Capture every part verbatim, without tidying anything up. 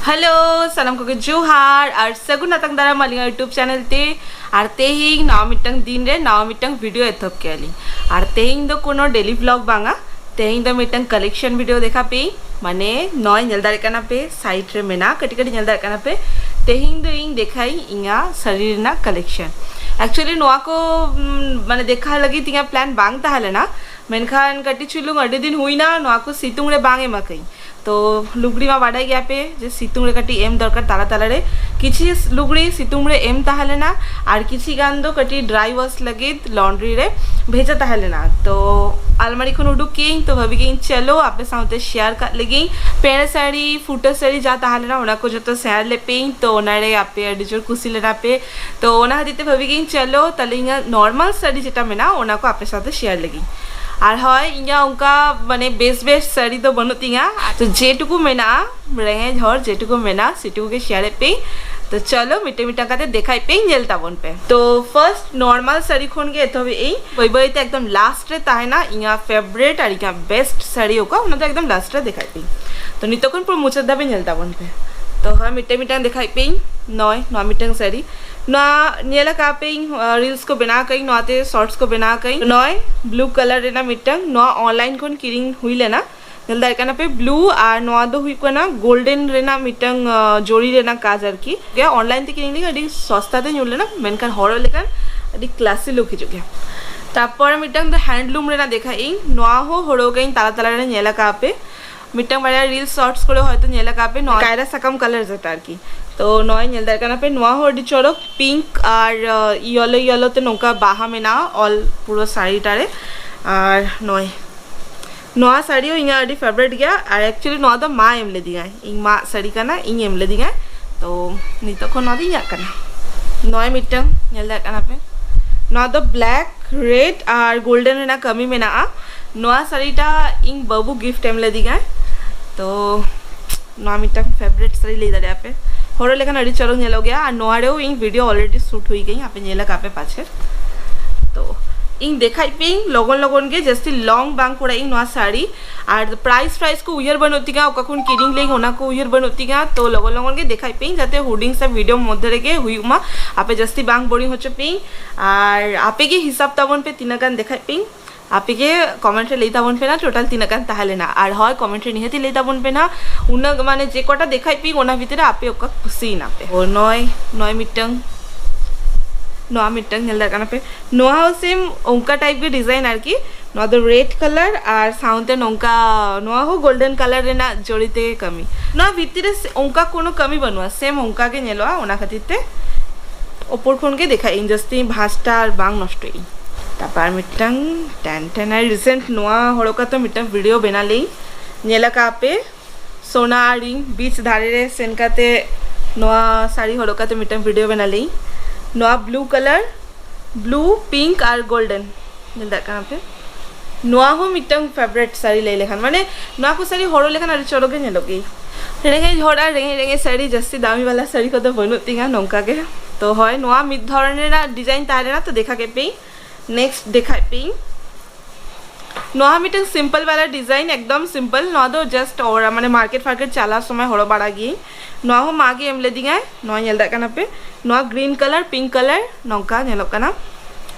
Hello, ᱥᱟᱱᱟᱢ ᱠᱚᱜᱮ ᱡᱚᱦᱟᱨ ᱟᱨ ᱥᱟᱹᱜᱩᱱ ᱟᱛᱟᱝ ᱫᱟᱨᱟᱢ ᱟᱹᱞᱤᱧᱟᱜ YouTube ᱪᱮᱱᱮᱞ ᱛᱮ᱾ ᱟᱨ ᱛᱮᱦᱮᱧ ᱱᱟᱣᱟ ᱢᱤᱫᱴᱟᱝ ᱫᱤᱱ ᱨᱮ ᱱᱟᱣᱟ ᱢᱤᱫᱴᱟᱝ ᱵᱷᱤᱰᱤᱭᱳ ᱮᱛᱚᱦᱚᱵ ᱠᱮᱜᱼᱟ ᱞᱤᱧ᱾ ᱟᱨ ᱛᱮᱦᱮᱧ ᱫᱚ ᱠᱳᱱᱳ ᱰᱮᱞᱤ ᱵᱷᱞᱚᱜ ᱵᱟᱝᱟ, ᱛᱮᱦᱮᱧ ᱫᱚ ᱢᱤᱫᱴᱟᱝ ᱠᱟᱞᱮᱠᱥᱚᱱ ᱵᱷᱤᱰᱤᱭᱳ ᱫᱮᱠᱷᱟ ᱯᱮ᱾ ᱢᱟᱱᱮ ᱱᱚᱜᱼᱚᱭ ᱧᱮᱞ ᱫᱟᱲᱮᱭᱟᱜ ᱠᱟᱱᱟ ᱯᱮ, ᱥᱟᱭᱤᱰ ᱨᱮ ᱢᱮᱱᱟᱜᱼᱟ, ᱠᱟᱹᱴᱤᱡ ᱠᱟᱹᱴᱤᱡ ᱧᱮᱞ ᱫᱟᱲᱮᱭᱟᱜ ᱠᱟᱱᱟ ᱯᱮ᱾ ᱛᱮᱦᱮᱧ ᱫᱚ ᱤᱧ ᱫᱮᱠᱷᱟᱭ ᱤᱧᱟᱹᱜ ᱥᱟᱹᱲᱤ ᱨᱮᱱᱟᱜ ᱠᱟᱞᱮᱠᱥᱚᱱ᱾ ᱮᱠᱪᱩᱭᱮᱞᱤ ᱱᱚᱣᱟ ᱠᱚ ᱩᱢ, ᱢᱟᱱᱮ ᱫᱮᱠᱷᱟ ᱞᱟᱹᱜᱤᱫ ᱤᱧᱟᱹᱜ ᱯᱞᱟᱱ ᱵᱟᱝ ᱛᱟᱦᱮᱸ ᱞᱮᱱᱟ, ᱢᱮᱱᱠᱷᱟᱱ ᱠᱟᱹᱴᱤᱡ ᱪᱩᱞᱩᱝ ᱟᱹᱰᱤ ᱫᱤᱱ ᱦᱩᱭᱱᱟ ᱱᱚᱣᱟ ᱠᱚ ᱥᱤᱛᱩᱝ ᱨᱮ ᱵᱟᱝ ᱮᱢ ᱟᱠᱟᱹᱧ᱾ ᱛᱚ ᱞᱩᱜᱽᱲᱤ ᱢᱟ ᱵᱟᱰᱟᱭ ᱜᱮᱭᱟ ᱯᱮ ᱡᱮ ᱥᱤᱛᱩᱝ ᱨᱮ ᱠᱟᱹᱴᱤᱡ ᱮᱢ ᱫᱚᱨᱠᱟᱨ ᱛᱟᱞᱟ ᱛᱟᱞᱟ ᱨᱮ᱾ ᱠᱤᱪᱷᱤ ᱞᱩᱜᱽᱲᱤ ᱥᱤᱛᱩᱝ ᱨᱮ ᱮᱢ ᱛᱟᱦᱮᱸ ᱞᱮᱱᱟ ᱟᱨ ᱠᱤᱪᱷᱤ ᱜᱟᱱ ᱫᱚ ᱠᱟᱹᱴᱤᱡ ᱰᱨᱟᱭ ᱣᱟᱥ ᱞᱟᱹᱜᱤᱫ ᱞᱚᱱᱰᱨᱤ ᱨᱮ ᱵᱷᱮᱡᱟ ᱛᱟᱦᱮᱸ ᱞᱮᱱᱟ᱾ ᱛᱚ ᱟᱞᱢᱟᱨᱤ ᱠᱷᱚᱱ ᱩᱰᱩᱠ ᱠᱮᱜᱼᱟᱹᱧ, ᱛᱚ ᱵᱷᱟᱵᱤ ᱠᱮᱜᱼᱟᱹᱧ ᱪᱚᱞᱚ ᱟᱯᱮ ᱥᱟᱶᱛᱮ ᱥᱮᱭᱟᱨ ᱠᱟᱜ ᱞᱮᱜᱤᱧ᱾ ᱯᱮᱲᱮ ᱥᱟᱹᱲᱤ, ᱯᱷᱩᱴᱟᱹ ᱥᱟᱹᱲᱤ ᱡᱟ ᱛᱟᱦᱮᱸ ᱞᱮᱱᱟ ᱚᱱᱟ ᱠᱚ ᱡᱚᱛᱚ ᱥᱮᱭᱟᱨ ᱞᱮᱫ ᱯᱮᱭᱟᱹᱧ᱾ ᱛᱚ ᱚᱱᱟᱨᱮ ᱟᱯᱮ ᱟᱹᱰᱤ ᱡᱳᱨ ᱠᱩᱥᱤ ᱞᱮᱱᱟ ᱯᱮ᱾ ᱛᱚ ᱚᱱᱟ ᱠᱷᱟᱹᱛᱤᱨ ᱛᱮ ᱵᱷᱟᱵᱤ ᱜᱤᱧ ᱪᱚᱞᱚ ᱛᱟᱦᱞᱮ ᱤᱧᱟᱹᱜ ᱱᱚᱨᱢᱟᱞ ᱥᱟᱹᱲᱤ ᱡᱮᱴᱟ ᱢᱮᱱᱟᱜᱼᱟ ᱚᱱᱟ ᱠᱚ ᱟᱯᱮ ᱥᱟᱶᱛᱮ ᱥᱮᱭᱟᱨ ᱞᱮᱜᱤᱧ᱾ ᱟᱨ ᱦᱳᱭ, ᱤᱧᱟᱹᱜ ᱚᱱᱠᱟ ᱢᱟᱱᱮ ᱵᱮᱥ ᱵᱮᱥ ᱥᱟᱹᱲᱤ ᱫᱚ ᱵᱟᱹᱱᱩᱜ ᱛᱤᱧᱟ, ᱛᱚ ᱡᱮᱴᱩᱠᱩ ᱢᱮᱱᱟᱜᱼᱟ, ᱨᱮᱸᱜᱮᱡ ᱦᱚᱲ ᱡᱮᱴᱩᱠᱩ ᱢᱮᱱᱟᱜᱼᱟ ᱥᱮᱴᱩᱠᱩ ᱜᱮ ᱥᱮᱭᱟᱨ ᱮᱫ ᱯᱮᱭᱟᱹᱧ᱾ ᱛᱚ ᱪᱚᱞᱚ ᱢᱤᱫᱴᱮᱱ ᱢᱤᱫᱴᱟᱝ ᱠᱟᱛᱮ ᱫᱮᱠᱷᱟᱭ ᱯᱮᱭᱟᱹᱧ, ᱧᱮᱞ ᱛᱟᱵᱚᱱ ᱯᱮ᱾ ᱛᱚ ᱯᱷᱟᱨᱥᱴ ᱱᱚᱨᱢᱟᱞ ᱥᱟᱹᱲᱤ ᱠᱷᱚᱱ ᱜᱮ ᱮᱛᱚᱦᱚᱵ ᱮᱫ ᱟᱹᱧ᱾ ᱵᱟᱹᱭ ᱵᱟᱹᱭ ᱛᱮ ᱮᱠᱫᱚᱢ ᱞᱟᱥᱴ ᱨᱮ ᱛᱟᱦᱮᱱᱟ ᱤᱧᱟᱹᱜ ᱯᱷᱮᱵᱟᱨᱮᱴ ᱟᱨ ᱤᱧᱟᱹᱜ ᱵᱮᱥᱴ ᱥᱟᱹᱲᱤ ᱚᱠᱟ, ᱚᱱᱟ ᱫᱚ ᱮᱠᱫᱚᱢ ᱞᱟᱥᱴ ᱨᱮ ᱫᱮᱠᱷᱟᱭ ᱯᱮᱭᱟᱹᱧ᱾ ᱛᱚ ᱱᱤᱛᱚᱜ ᱠᱷᱚᱱ ᱯᱩᱨᱟᱹ ᱢᱩᱪᱟᱹᱫ ᱫᱷᱟᱹᱵᱤᱡ ᱧᱮᱞ ᱛᱟᱵᱚᱱ ᱯᱮ᱾ ᱛᱚ ᱦᱳᱭ, ᱢᱤᱫᱴᱮᱱ ᱢᱤᱫᱴᱟᱝ ᱫᱮᱠᱷᱟᱭ ᱯᱮᱭᱟᱹᱧ᱾ ᱱᱚᱜᱼᱚᱭ ᱱᱚᱣᱟ ᱢᱤᱫᱴᱟᱝ ᱥᱟᱹᱲᱤ, ᱱᱚᱣᱟ ᱧᱮᱞ ᱟᱠᱟᱫ ᱯᱮᱭᱟᱹᱧ, ᱨᱤᱞᱥ ᱠᱚ ᱵᱮᱱᱟᱣ ᱟᱠᱟᱫᱟᱹᱧ, ᱱᱚᱣᱟᱛᱮ ᱥᱚᱨᱴᱥ ᱠᱚ ᱵᱮᱱᱟᱣ ᱟᱠᱟᱫᱟᱹᱧ᱾ ᱱᱚᱜᱼᱚᱭ ᱵᱞᱩ ᱠᱟᱞᱟᱨ ᱨᱮᱱᱟᱜ ᱢᱤᱫᱴᱟᱝ, ᱱᱚᱣᱟ ᱚᱱᱞᱟᱭᱤᱱ ᱠᱷᱚᱱ ᱠᱤᱨᱤᱧ ᱦᱩᱭ ᱞᱮᱱᱟ᱾ ᱧᱮᱞ ᱫᱟᱲᱮᱭᱟᱜ ᱠᱟᱱᱟ ᱯᱮ ᱵᱞᱩ, ᱟᱨ ᱱᱚᱣᱟ ᱫᱚ ᱦᱩᱭᱩᱜ ᱠᱟᱱᱟ ᱜᱳᱞᱰᱮᱱ ᱨᱮᱱᱟᱜ ᱢᱤᱫᱴᱟᱝ, ᱟᱸ, ᱡᱚᱨᱤ ᱨᱮᱱᱟᱜ ᱠᱟᱡᱽ ᱟᱨᱠᱤ᱾ ᱜᱮ ᱚᱱᱞᱟᱭᱤᱱ ᱛᱮ ᱠᱤᱨᱤᱧ ᱞᱮᱠᱷᱟᱱ ᱟᱹᱰᱤ ᱥᱚᱥᱛᱟ ᱛᱮ ᱧᱩᱨ ᱞᱮᱱᱟ, ᱢᱮᱱᱠᱷᱟᱱ ᱦᱚᱨᱚᱜ ᱞᱮᱠᱷᱟᱱ ᱟᱹᱰᱤ ᱠᱞᱟᱥᱤ ᱞᱩᱠ ᱦᱤᱡᱩᱜ ᱜᱮᱭᱟ᱾ ᱛᱟᱨᱯᱚᱨ ᱢᱤᱫᱴᱟᱝ ᱫᱚ ᱦᱮᱱᱰᱞᱩᱢ ᱨᱮᱱᱟᱜ ᱫᱮᱠᱷᱟᱜ ᱤᱧ, ᱱᱚᱣᱟ ᱦᱚᱸ ᱦᱚᱨᱚᱜ ᱟᱹᱧ ᱛᱟᱞᱟ ᱛᱟᱞᱟ ᱨᱮ ᱧᱮᱞ ᱟᱠᱟᱫ ᱯᱮ, ᱢᱤᱫᱴᱟᱝ ᱵᱟᱨᱭᱟ ᱨᱤᱞᱥ ᱥᱚᱨᱴᱥ ᱠᱚᱨᱮ ᱦᱚᱭᱛᱳ ᱧᱮᱞ ᱟᱠᱟᱫ ᱯᱮ, ᱱᱚᱣᱟ ᱠᱟᱭᱨᱟ ᱥᱟᱠᱟᱢ ᱠᱟᱞᱟᱨ ᱡᱮᱴᱟ ᱟᱨᱠᱤ᱾ ᱛᱚ ᱱᱚᱜᱼᱚᱭ ᱧᱮᱞ ᱫᱟᱲᱮᱭᱟᱜ ᱠᱟᱱᱟ ᱯᱮ, ᱱᱚᱣᱟ ᱦᱚᱸ ᱟᱹᱰᱤ ᱪᱚᱨᱚᱠ ᱯᱤᱝᱠ ᱟᱨ ᱤᱭᱮᱞᱳ ᱤᱭᱮᱞᱳ ᱛᱮ ᱱᱚᱝᱠᱟ ᱵᱟᱦᱟ ᱢᱮᱱᱟᱜᱼᱟ ᱚᱞ ᱯᱩᱨᱟᱹ ᱥᱟᱹᱲᱤᱴᱟ ᱨᱮ᱾ ᱟᱨ ᱱᱚᱜᱼᱚᱭ ᱱᱚᱣᱟ ᱥᱟᱹᱲᱤ ᱦᱚᱸ ᱤᱧᱟᱹᱜ ᱟᱹᱰᱤ ᱯᱷᱮᱵᱟᱨᱮᱴ ᱜᱮᱭᱟ, ᱟᱨ ᱮᱠᱪᱩᱭᱮᱞᱤ ᱱᱚᱣᱟ ᱫᱚ ᱢᱟ ᱮᱢ ᱞᱮᱫᱤᱧᱟᱭ, ᱤᱧ ᱢᱟ ᱥᱟᱹᱲᱤ ᱠᱟᱱᱟ, ᱤᱧ ᱮᱢ ᱞᱮᱫᱤᱧᱟᱭ᱾ ᱛᱚ ᱱᱤᱛᱚᱜ ᱠᱷᱚᱱ ᱱᱚᱣᱟ ᱫᱚ ᱤᱧᱟᱹᱜ ᱠᱟᱱᱟ᱾ ᱱᱚᱜᱼᱚᱭ ᱢᱤᱫᱴᱟᱝ ᱧᱮᱞ ᱫᱟᱲᱮᱭᱟᱜ ᱠᱟᱱᱟ ᱯᱮ, ᱱᱚᱣᱟ ᱫᱚ ᱵᱞᱮᱠ, ᱨᱮᱰ ᱟᱨ ᱜᱳᱞᱰᱮᱱ ᱨᱮᱱᱟᱜ ᱠᱟᱹᱢᱤ ᱢᱮᱱᱟᱜᱼᱟ᱾ ᱱᱚᱣᱟ ᱥᱟᱹᱲᱤᱴᱟ ᱤᱧ ᱵᱟᱹᱵᱩ ᱜᱤᱯᱷᱴ ᱮᱢ ᱞᱮᱫᱤᱧᱟᱭ᱾ ᱛᱚ ᱱᱚᱣᱟ ᱢᱤᱫᱴᱟᱝ ᱯᱷᱮᱵᱟᱨᱮᱴ ᱥᱟᱹᱲᱤ ᱞᱟᱹᱭ ᱫᱟᱲᱮᱭᱟᱜᱼᱟ ᱯᱮ, ᱦᱚᱨᱚᱜ ᱞᱮᱠᱷᱟᱱ ᱟᱹᱰᱤ ᱪᱚᱨᱚᱠ ᱧᱮᱞᱚᱜ ᱜᱮᱭᱟ᱾ ᱟᱨ ᱱᱚᱣᱟ ᱨᱮᱦᱚᱸ ᱤᱧ ᱵᱷᱤᱰᱤᱭᱳ ᱚᱞᱨᱮᱰᱤ ᱥᱩᱴ ᱦᱩᱭ ᱠᱟᱹᱧ, ᱟᱯᱮ ᱧᱮᱞ ᱟᱠᱟᱫ ᱯᱮ ᱯᱟᱪᱷᱮ᱾ ᱛᱚ ᱤᱧ ᱫᱮᱠᱷᱟᱭ ᱯᱮᱭᱟᱹᱧ ᱞᱚᱜᱚᱱ ᱞᱚᱜᱚᱱ ᱜᱮ, ᱡᱟᱹᱥᱛᱤ ᱞᱚᱝ ᱵᱟᱝ ᱠᱚᱨᱟᱣ ᱤᱧ ᱱᱚᱣᱟ ᱥᱟᱹᱲᱤ᱾ ᱟᱨ ᱯᱨᱟᱭᱤᱥ ᱯᱨᱟᱭᱤᱥ ᱠᱚ ᱩᱭᱦᱟᱹᱨ ᱵᱟᱹᱱᱩᱜ ᱛᱤᱧᱟ, ᱚᱠᱟ ᱠᱷᱚᱱ ᱠᱤᱨᱤᱧ ᱞᱮᱭᱟᱹᱧ ᱚᱱᱟ ᱠᱚ ᱩᱭᱦᱟᱹᱨ ᱵᱟᱹᱱᱩᱜ ᱛᱤᱧᱟ᱾ ᱛᱚ ᱞᱚᱜᱚᱱ ᱞᱚᱜᱚᱱ ᱜᱮ ᱫᱮᱠᱷᱟᱭ ᱯᱮᱭᱟᱹᱧ, ᱡᱟᱛᱮ ᱦᱩᱰᱤᱧ ᱥᱮ ᱵᱷᱤᱰᱤᱭᱳ ᱢᱚᱫᱽᱫᱷᱮ ᱨᱮᱜᱮ ᱦᱩᱭᱩᱜ ᱢᱟ, ᱟᱯᱮ ᱡᱟᱹᱥᱛᱤ ᱵᱟᱝ ᱵᱳᱨᱤᱝ ᱦᱚᱪᱚ ᱯᱮᱭᱟᱹᱧ᱾ ᱟᱨ ᱟᱯᱮ ᱜᱮ ᱦᱤᱥᱟᱹᱵ ᱛᱟᱵᱚᱱ ᱯᱮ ᱛᱤᱱᱟᱹᱜ ᱜᱟᱱ ᱫᱮᱠᱷᱟᱭ ᱯᱮᱭᱟᱹᱧ᱾ ᱟᱯᱮ ᱜᱮ ᱠᱚᱢᱮᱱᱴ ᱨᱮ ᱞᱟᱹᱭ ᱛᱟᱵᱚᱱ ᱯᱮ ᱱᱟ, ᱴᱳᱴᱟᱞ ᱛᱤᱱᱟᱹᱜ ᱜᱟᱱ ᱛᱟᱦᱮᱸ ᱞᱮᱱᱟ᱾ ᱟᱨ ᱦᱳᱭ, ᱠᱚᱢᱮᱱᱴ ᱨᱮ ᱱᱤᱦᱟᱹᱛᱤ ᱞᱟᱹᱭ ᱛᱟᱵᱚᱱ ᱯᱮ ᱱᱟ, ᱩᱱᱟᱹᱜ ᱢᱟᱱᱮ ᱡᱮ ᱠᱚᱴᱟ ᱫᱮᱠᱷᱟᱭ ᱯᱮᱭᱟᱹᱧ ᱚᱱᱟ ᱵᱷᱤᱛᱤᱨ ᱨᱮ ᱟᱯᱮ ᱚᱠᱟ ᱠᱩᱥᱤᱭᱮᱱᱟ ᱯᱮ᱾ ᱳ, ᱱᱚᱭ ᱱᱚᱭ ᱢᱤᱫᱴᱟᱝ, ᱱᱚᱣᱟ ᱢᱤᱫᱴᱟᱝ ᱧᱮᱞ ᱫᱟᱲᱮᱭᱟᱜ ᱠᱟᱱᱟ ᱯᱮ, ᱱᱚᱣᱟ ᱦᱚᱸ ᱥᱮᱢ ᱚᱱᱠᱟ ᱴᱟᱭᱤᱯ ᱜᱮ ᱰᱤᱡᱟᱭᱤᱱ ᱟᱨᱠᱤ᱾ ᱱᱚᱣᱟ ᱫᱚ ᱨᱮᱰ ᱠᱟᱞᱟᱨ ᱟᱨ ᱥᱟᱶᱛᱮ ᱱᱚᱝᱠᱟ, ᱱᱚᱣᱟ ᱦᱚᱸ ᱜᱳᱞᱰᱮᱱ ᱠᱟᱞᱟᱨ ᱨᱮᱱᱟᱜ ᱡᱚᱲᱤ ᱛᱮᱜᱮ ᱠᱟᱹᱢᱤ᱾ ᱱᱚᱣᱟ ᱵᱷᱤᱛᱤᱨ ᱨᱮ ᱥᱮ-, ᱚᱱᱠᱟ ᱠᱳᱱᱳ ᱠᱟᱹᱢᱤ ᱵᱟᱹᱱᱩᱜᱼᱟ, ᱥᱮᱢ ᱚᱱᱠᱟ ᱜᱮ ᱧᱮᱞᱚᱜᱼᱟ᱾ ᱚᱱᱟ ᱠᱷᱟᱹᱛᱤᱨ ᱛᱮ ᱳᱯᱚᱨ ᱠᱷᱚᱱ ᱜᱮ ᱫᱮᱠᱷᱟᱭ ᱤᱧ, ᱡᱟᱹᱥᱛᱤ ᱵᱷᱟᱸᱡᱽᱴᱟ ᱟᱨ ᱵᱟᱝ ᱱᱚᱥᱴᱚᱭ ᱤᱧ᱾ ᱛᱟᱨᱯᱚᱨ ᱢᱤᱫᱴᱟᱝ ᱴᱮᱱ ᱴᱮᱱ ᱟᱨ ᱨᱤᱥᱮᱱᱴ ᱱᱚᱣᱟ ᱦᱚᱨᱚᱜ ᱠᱟᱛᱮ ᱢᱤᱫᱴᱟᱝ ᱵᱷᱤᱰᱤᱭᱳ ᱵᱮᱱᱟᱣ ᱞᱮᱭᱤᱧ, ᱧᱮᱞ ᱟᱠᱟᱫ ᱯᱮ ᱥᱳᱱᱟ ᱟᱨ ᱤᱧ ᱵᱤᱪ ᱫᱷᱟᱨᱮ ᱨᱮ ᱥᱮᱱ ᱠᱟᱛᱮ ᱱᱚᱣᱟ ᱥᱟᱹᱲᱤ ᱦᱚᱨᱚᱜ ᱠᱟᱛᱮ ᱢᱤᱫᱴᱟᱝ ᱵᱷᱤᱰᱤᱭᱳ ᱵᱮᱱᱟᱣ ᱞᱮᱭᱤᱧ᱾ ᱱᱚᱣᱟ ᱵᱞᱩ ᱠᱟᱞᱟᱨ, ᱵᱞᱩ, ᱯᱤᱝᱠ ᱟᱨ ᱜᱳᱞᱰᱮᱱ, ᱧᱮᱞ ᱫᱟᱲᱮᱭᱟᱜ ᱠᱟᱱᱟ ᱯᱮ᱾ ᱱᱚᱣᱟ ᱦᱚᱸ ᱢᱤᱫᱴᱟᱝ ᱯᱷᱮᱵᱟᱨᱮᱴ ᱥᱟᱹᱲᱤ ᱞᱟᱹᱭ ᱞᱮᱠᱷᱟᱱ, ᱢᱟᱱᱮ ᱱᱚᱣᱟ ᱠᱚ ᱥᱟᱹᱲᱤ ᱦᱚᱨᱚᱜ ᱞᱮᱠᱷᱟᱱ ᱟᱹᱰᱤ ᱪᱚᱨᱚᱠ ᱜᱮ ᱧᱮᱞᱚᱜ ᱜᱮ᱾ ᱨᱮᱸᱜᱮᱡ ᱦᱚᱲ ᱟᱨ ᱨᱮᱸᱜᱮᱡ ᱨᱮᱸᱜᱮᱡ ᱥᱟᱹᱲᱤ, ᱡᱟᱹᱥᱛᱤ ᱫᱟᱢᱤ ᱵᱟᱞᱟ ᱥᱟᱹᱲᱤ ᱠᱚᱫᱚ ᱵᱟᱹᱱᱩᱜ ᱛᱤᱧᱟ ᱱᱚᱝᱠᱟ ᱜᱮ᱾ ᱛᱚ ᱦᱳᱭ, ᱱᱚᱣᱟ ᱢᱤᱫ ᱫᱷᱚᱨᱚᱱ ᱨᱮᱱᱟᱜ ᱰᱤᱡᱟᱭᱤᱱ ᱛᱟᱦᱮᱸ ᱞᱮᱱᱟ, ᱛᱚ ᱫᱮᱠᱷᱟ ᱠᱮᱫ ᱯᱮᱭᱟᱹᱧ᱾ ᱱᱮᱠᱥᱴ ᱫᱮᱠᱷᱟᱭ ᱯᱮᱭᱟᱹᱧ᱾ ᱱᱚᱣᱟ ᱦᱚᱸ ᱢᱤᱫᱴᱟᱝ ᱥᱤᱢᱯᱚᱞ ᱵᱟᱞᱟ ᱰᱤᱡᱟᱭᱤᱱ, ᱮᱠᱫᱚᱢ ᱥᱤᱢᱯᱚᱞ᱾ ᱱᱚᱣᱟ ᱫᱚ ᱡᱟᱥᱴ ᱚᱲᱟᱜ, ᱢᱟᱱᱮ ᱢᱟᱨᱠᱮᱴ ᱯᱷᱟᱨᱠᱮᱴ ᱪᱟᱞᱟᱣ ᱥᱚᱢᱚᱭ ᱦᱚᱨᱚᱜ ᱵᱟᱲᱟ ᱜᱤᱭᱟᱹᱧ᱾ ᱱᱚᱣᱟ ᱦᱚᱸ ᱢᱟ ᱜᱮ ᱮᱢ ᱞᱮᱫᱤᱧᱟᱭ᱾ ᱱᱚᱣᱟ ᱧᱮᱞ ᱫᱟᱲᱮᱭᱟᱜ ᱠᱟᱱᱟ ᱯᱮ, ᱱᱚᱣᱟ ᱜᱨᱤᱱ ᱠᱟᱞᱟᱨ, ᱯᱤᱝᱠ ᱠᱟᱞᱟᱨ ᱱᱚᱝᱠᱟ ᱧᱮᱞᱚᱜ ᱠᱟᱱᱟ᱾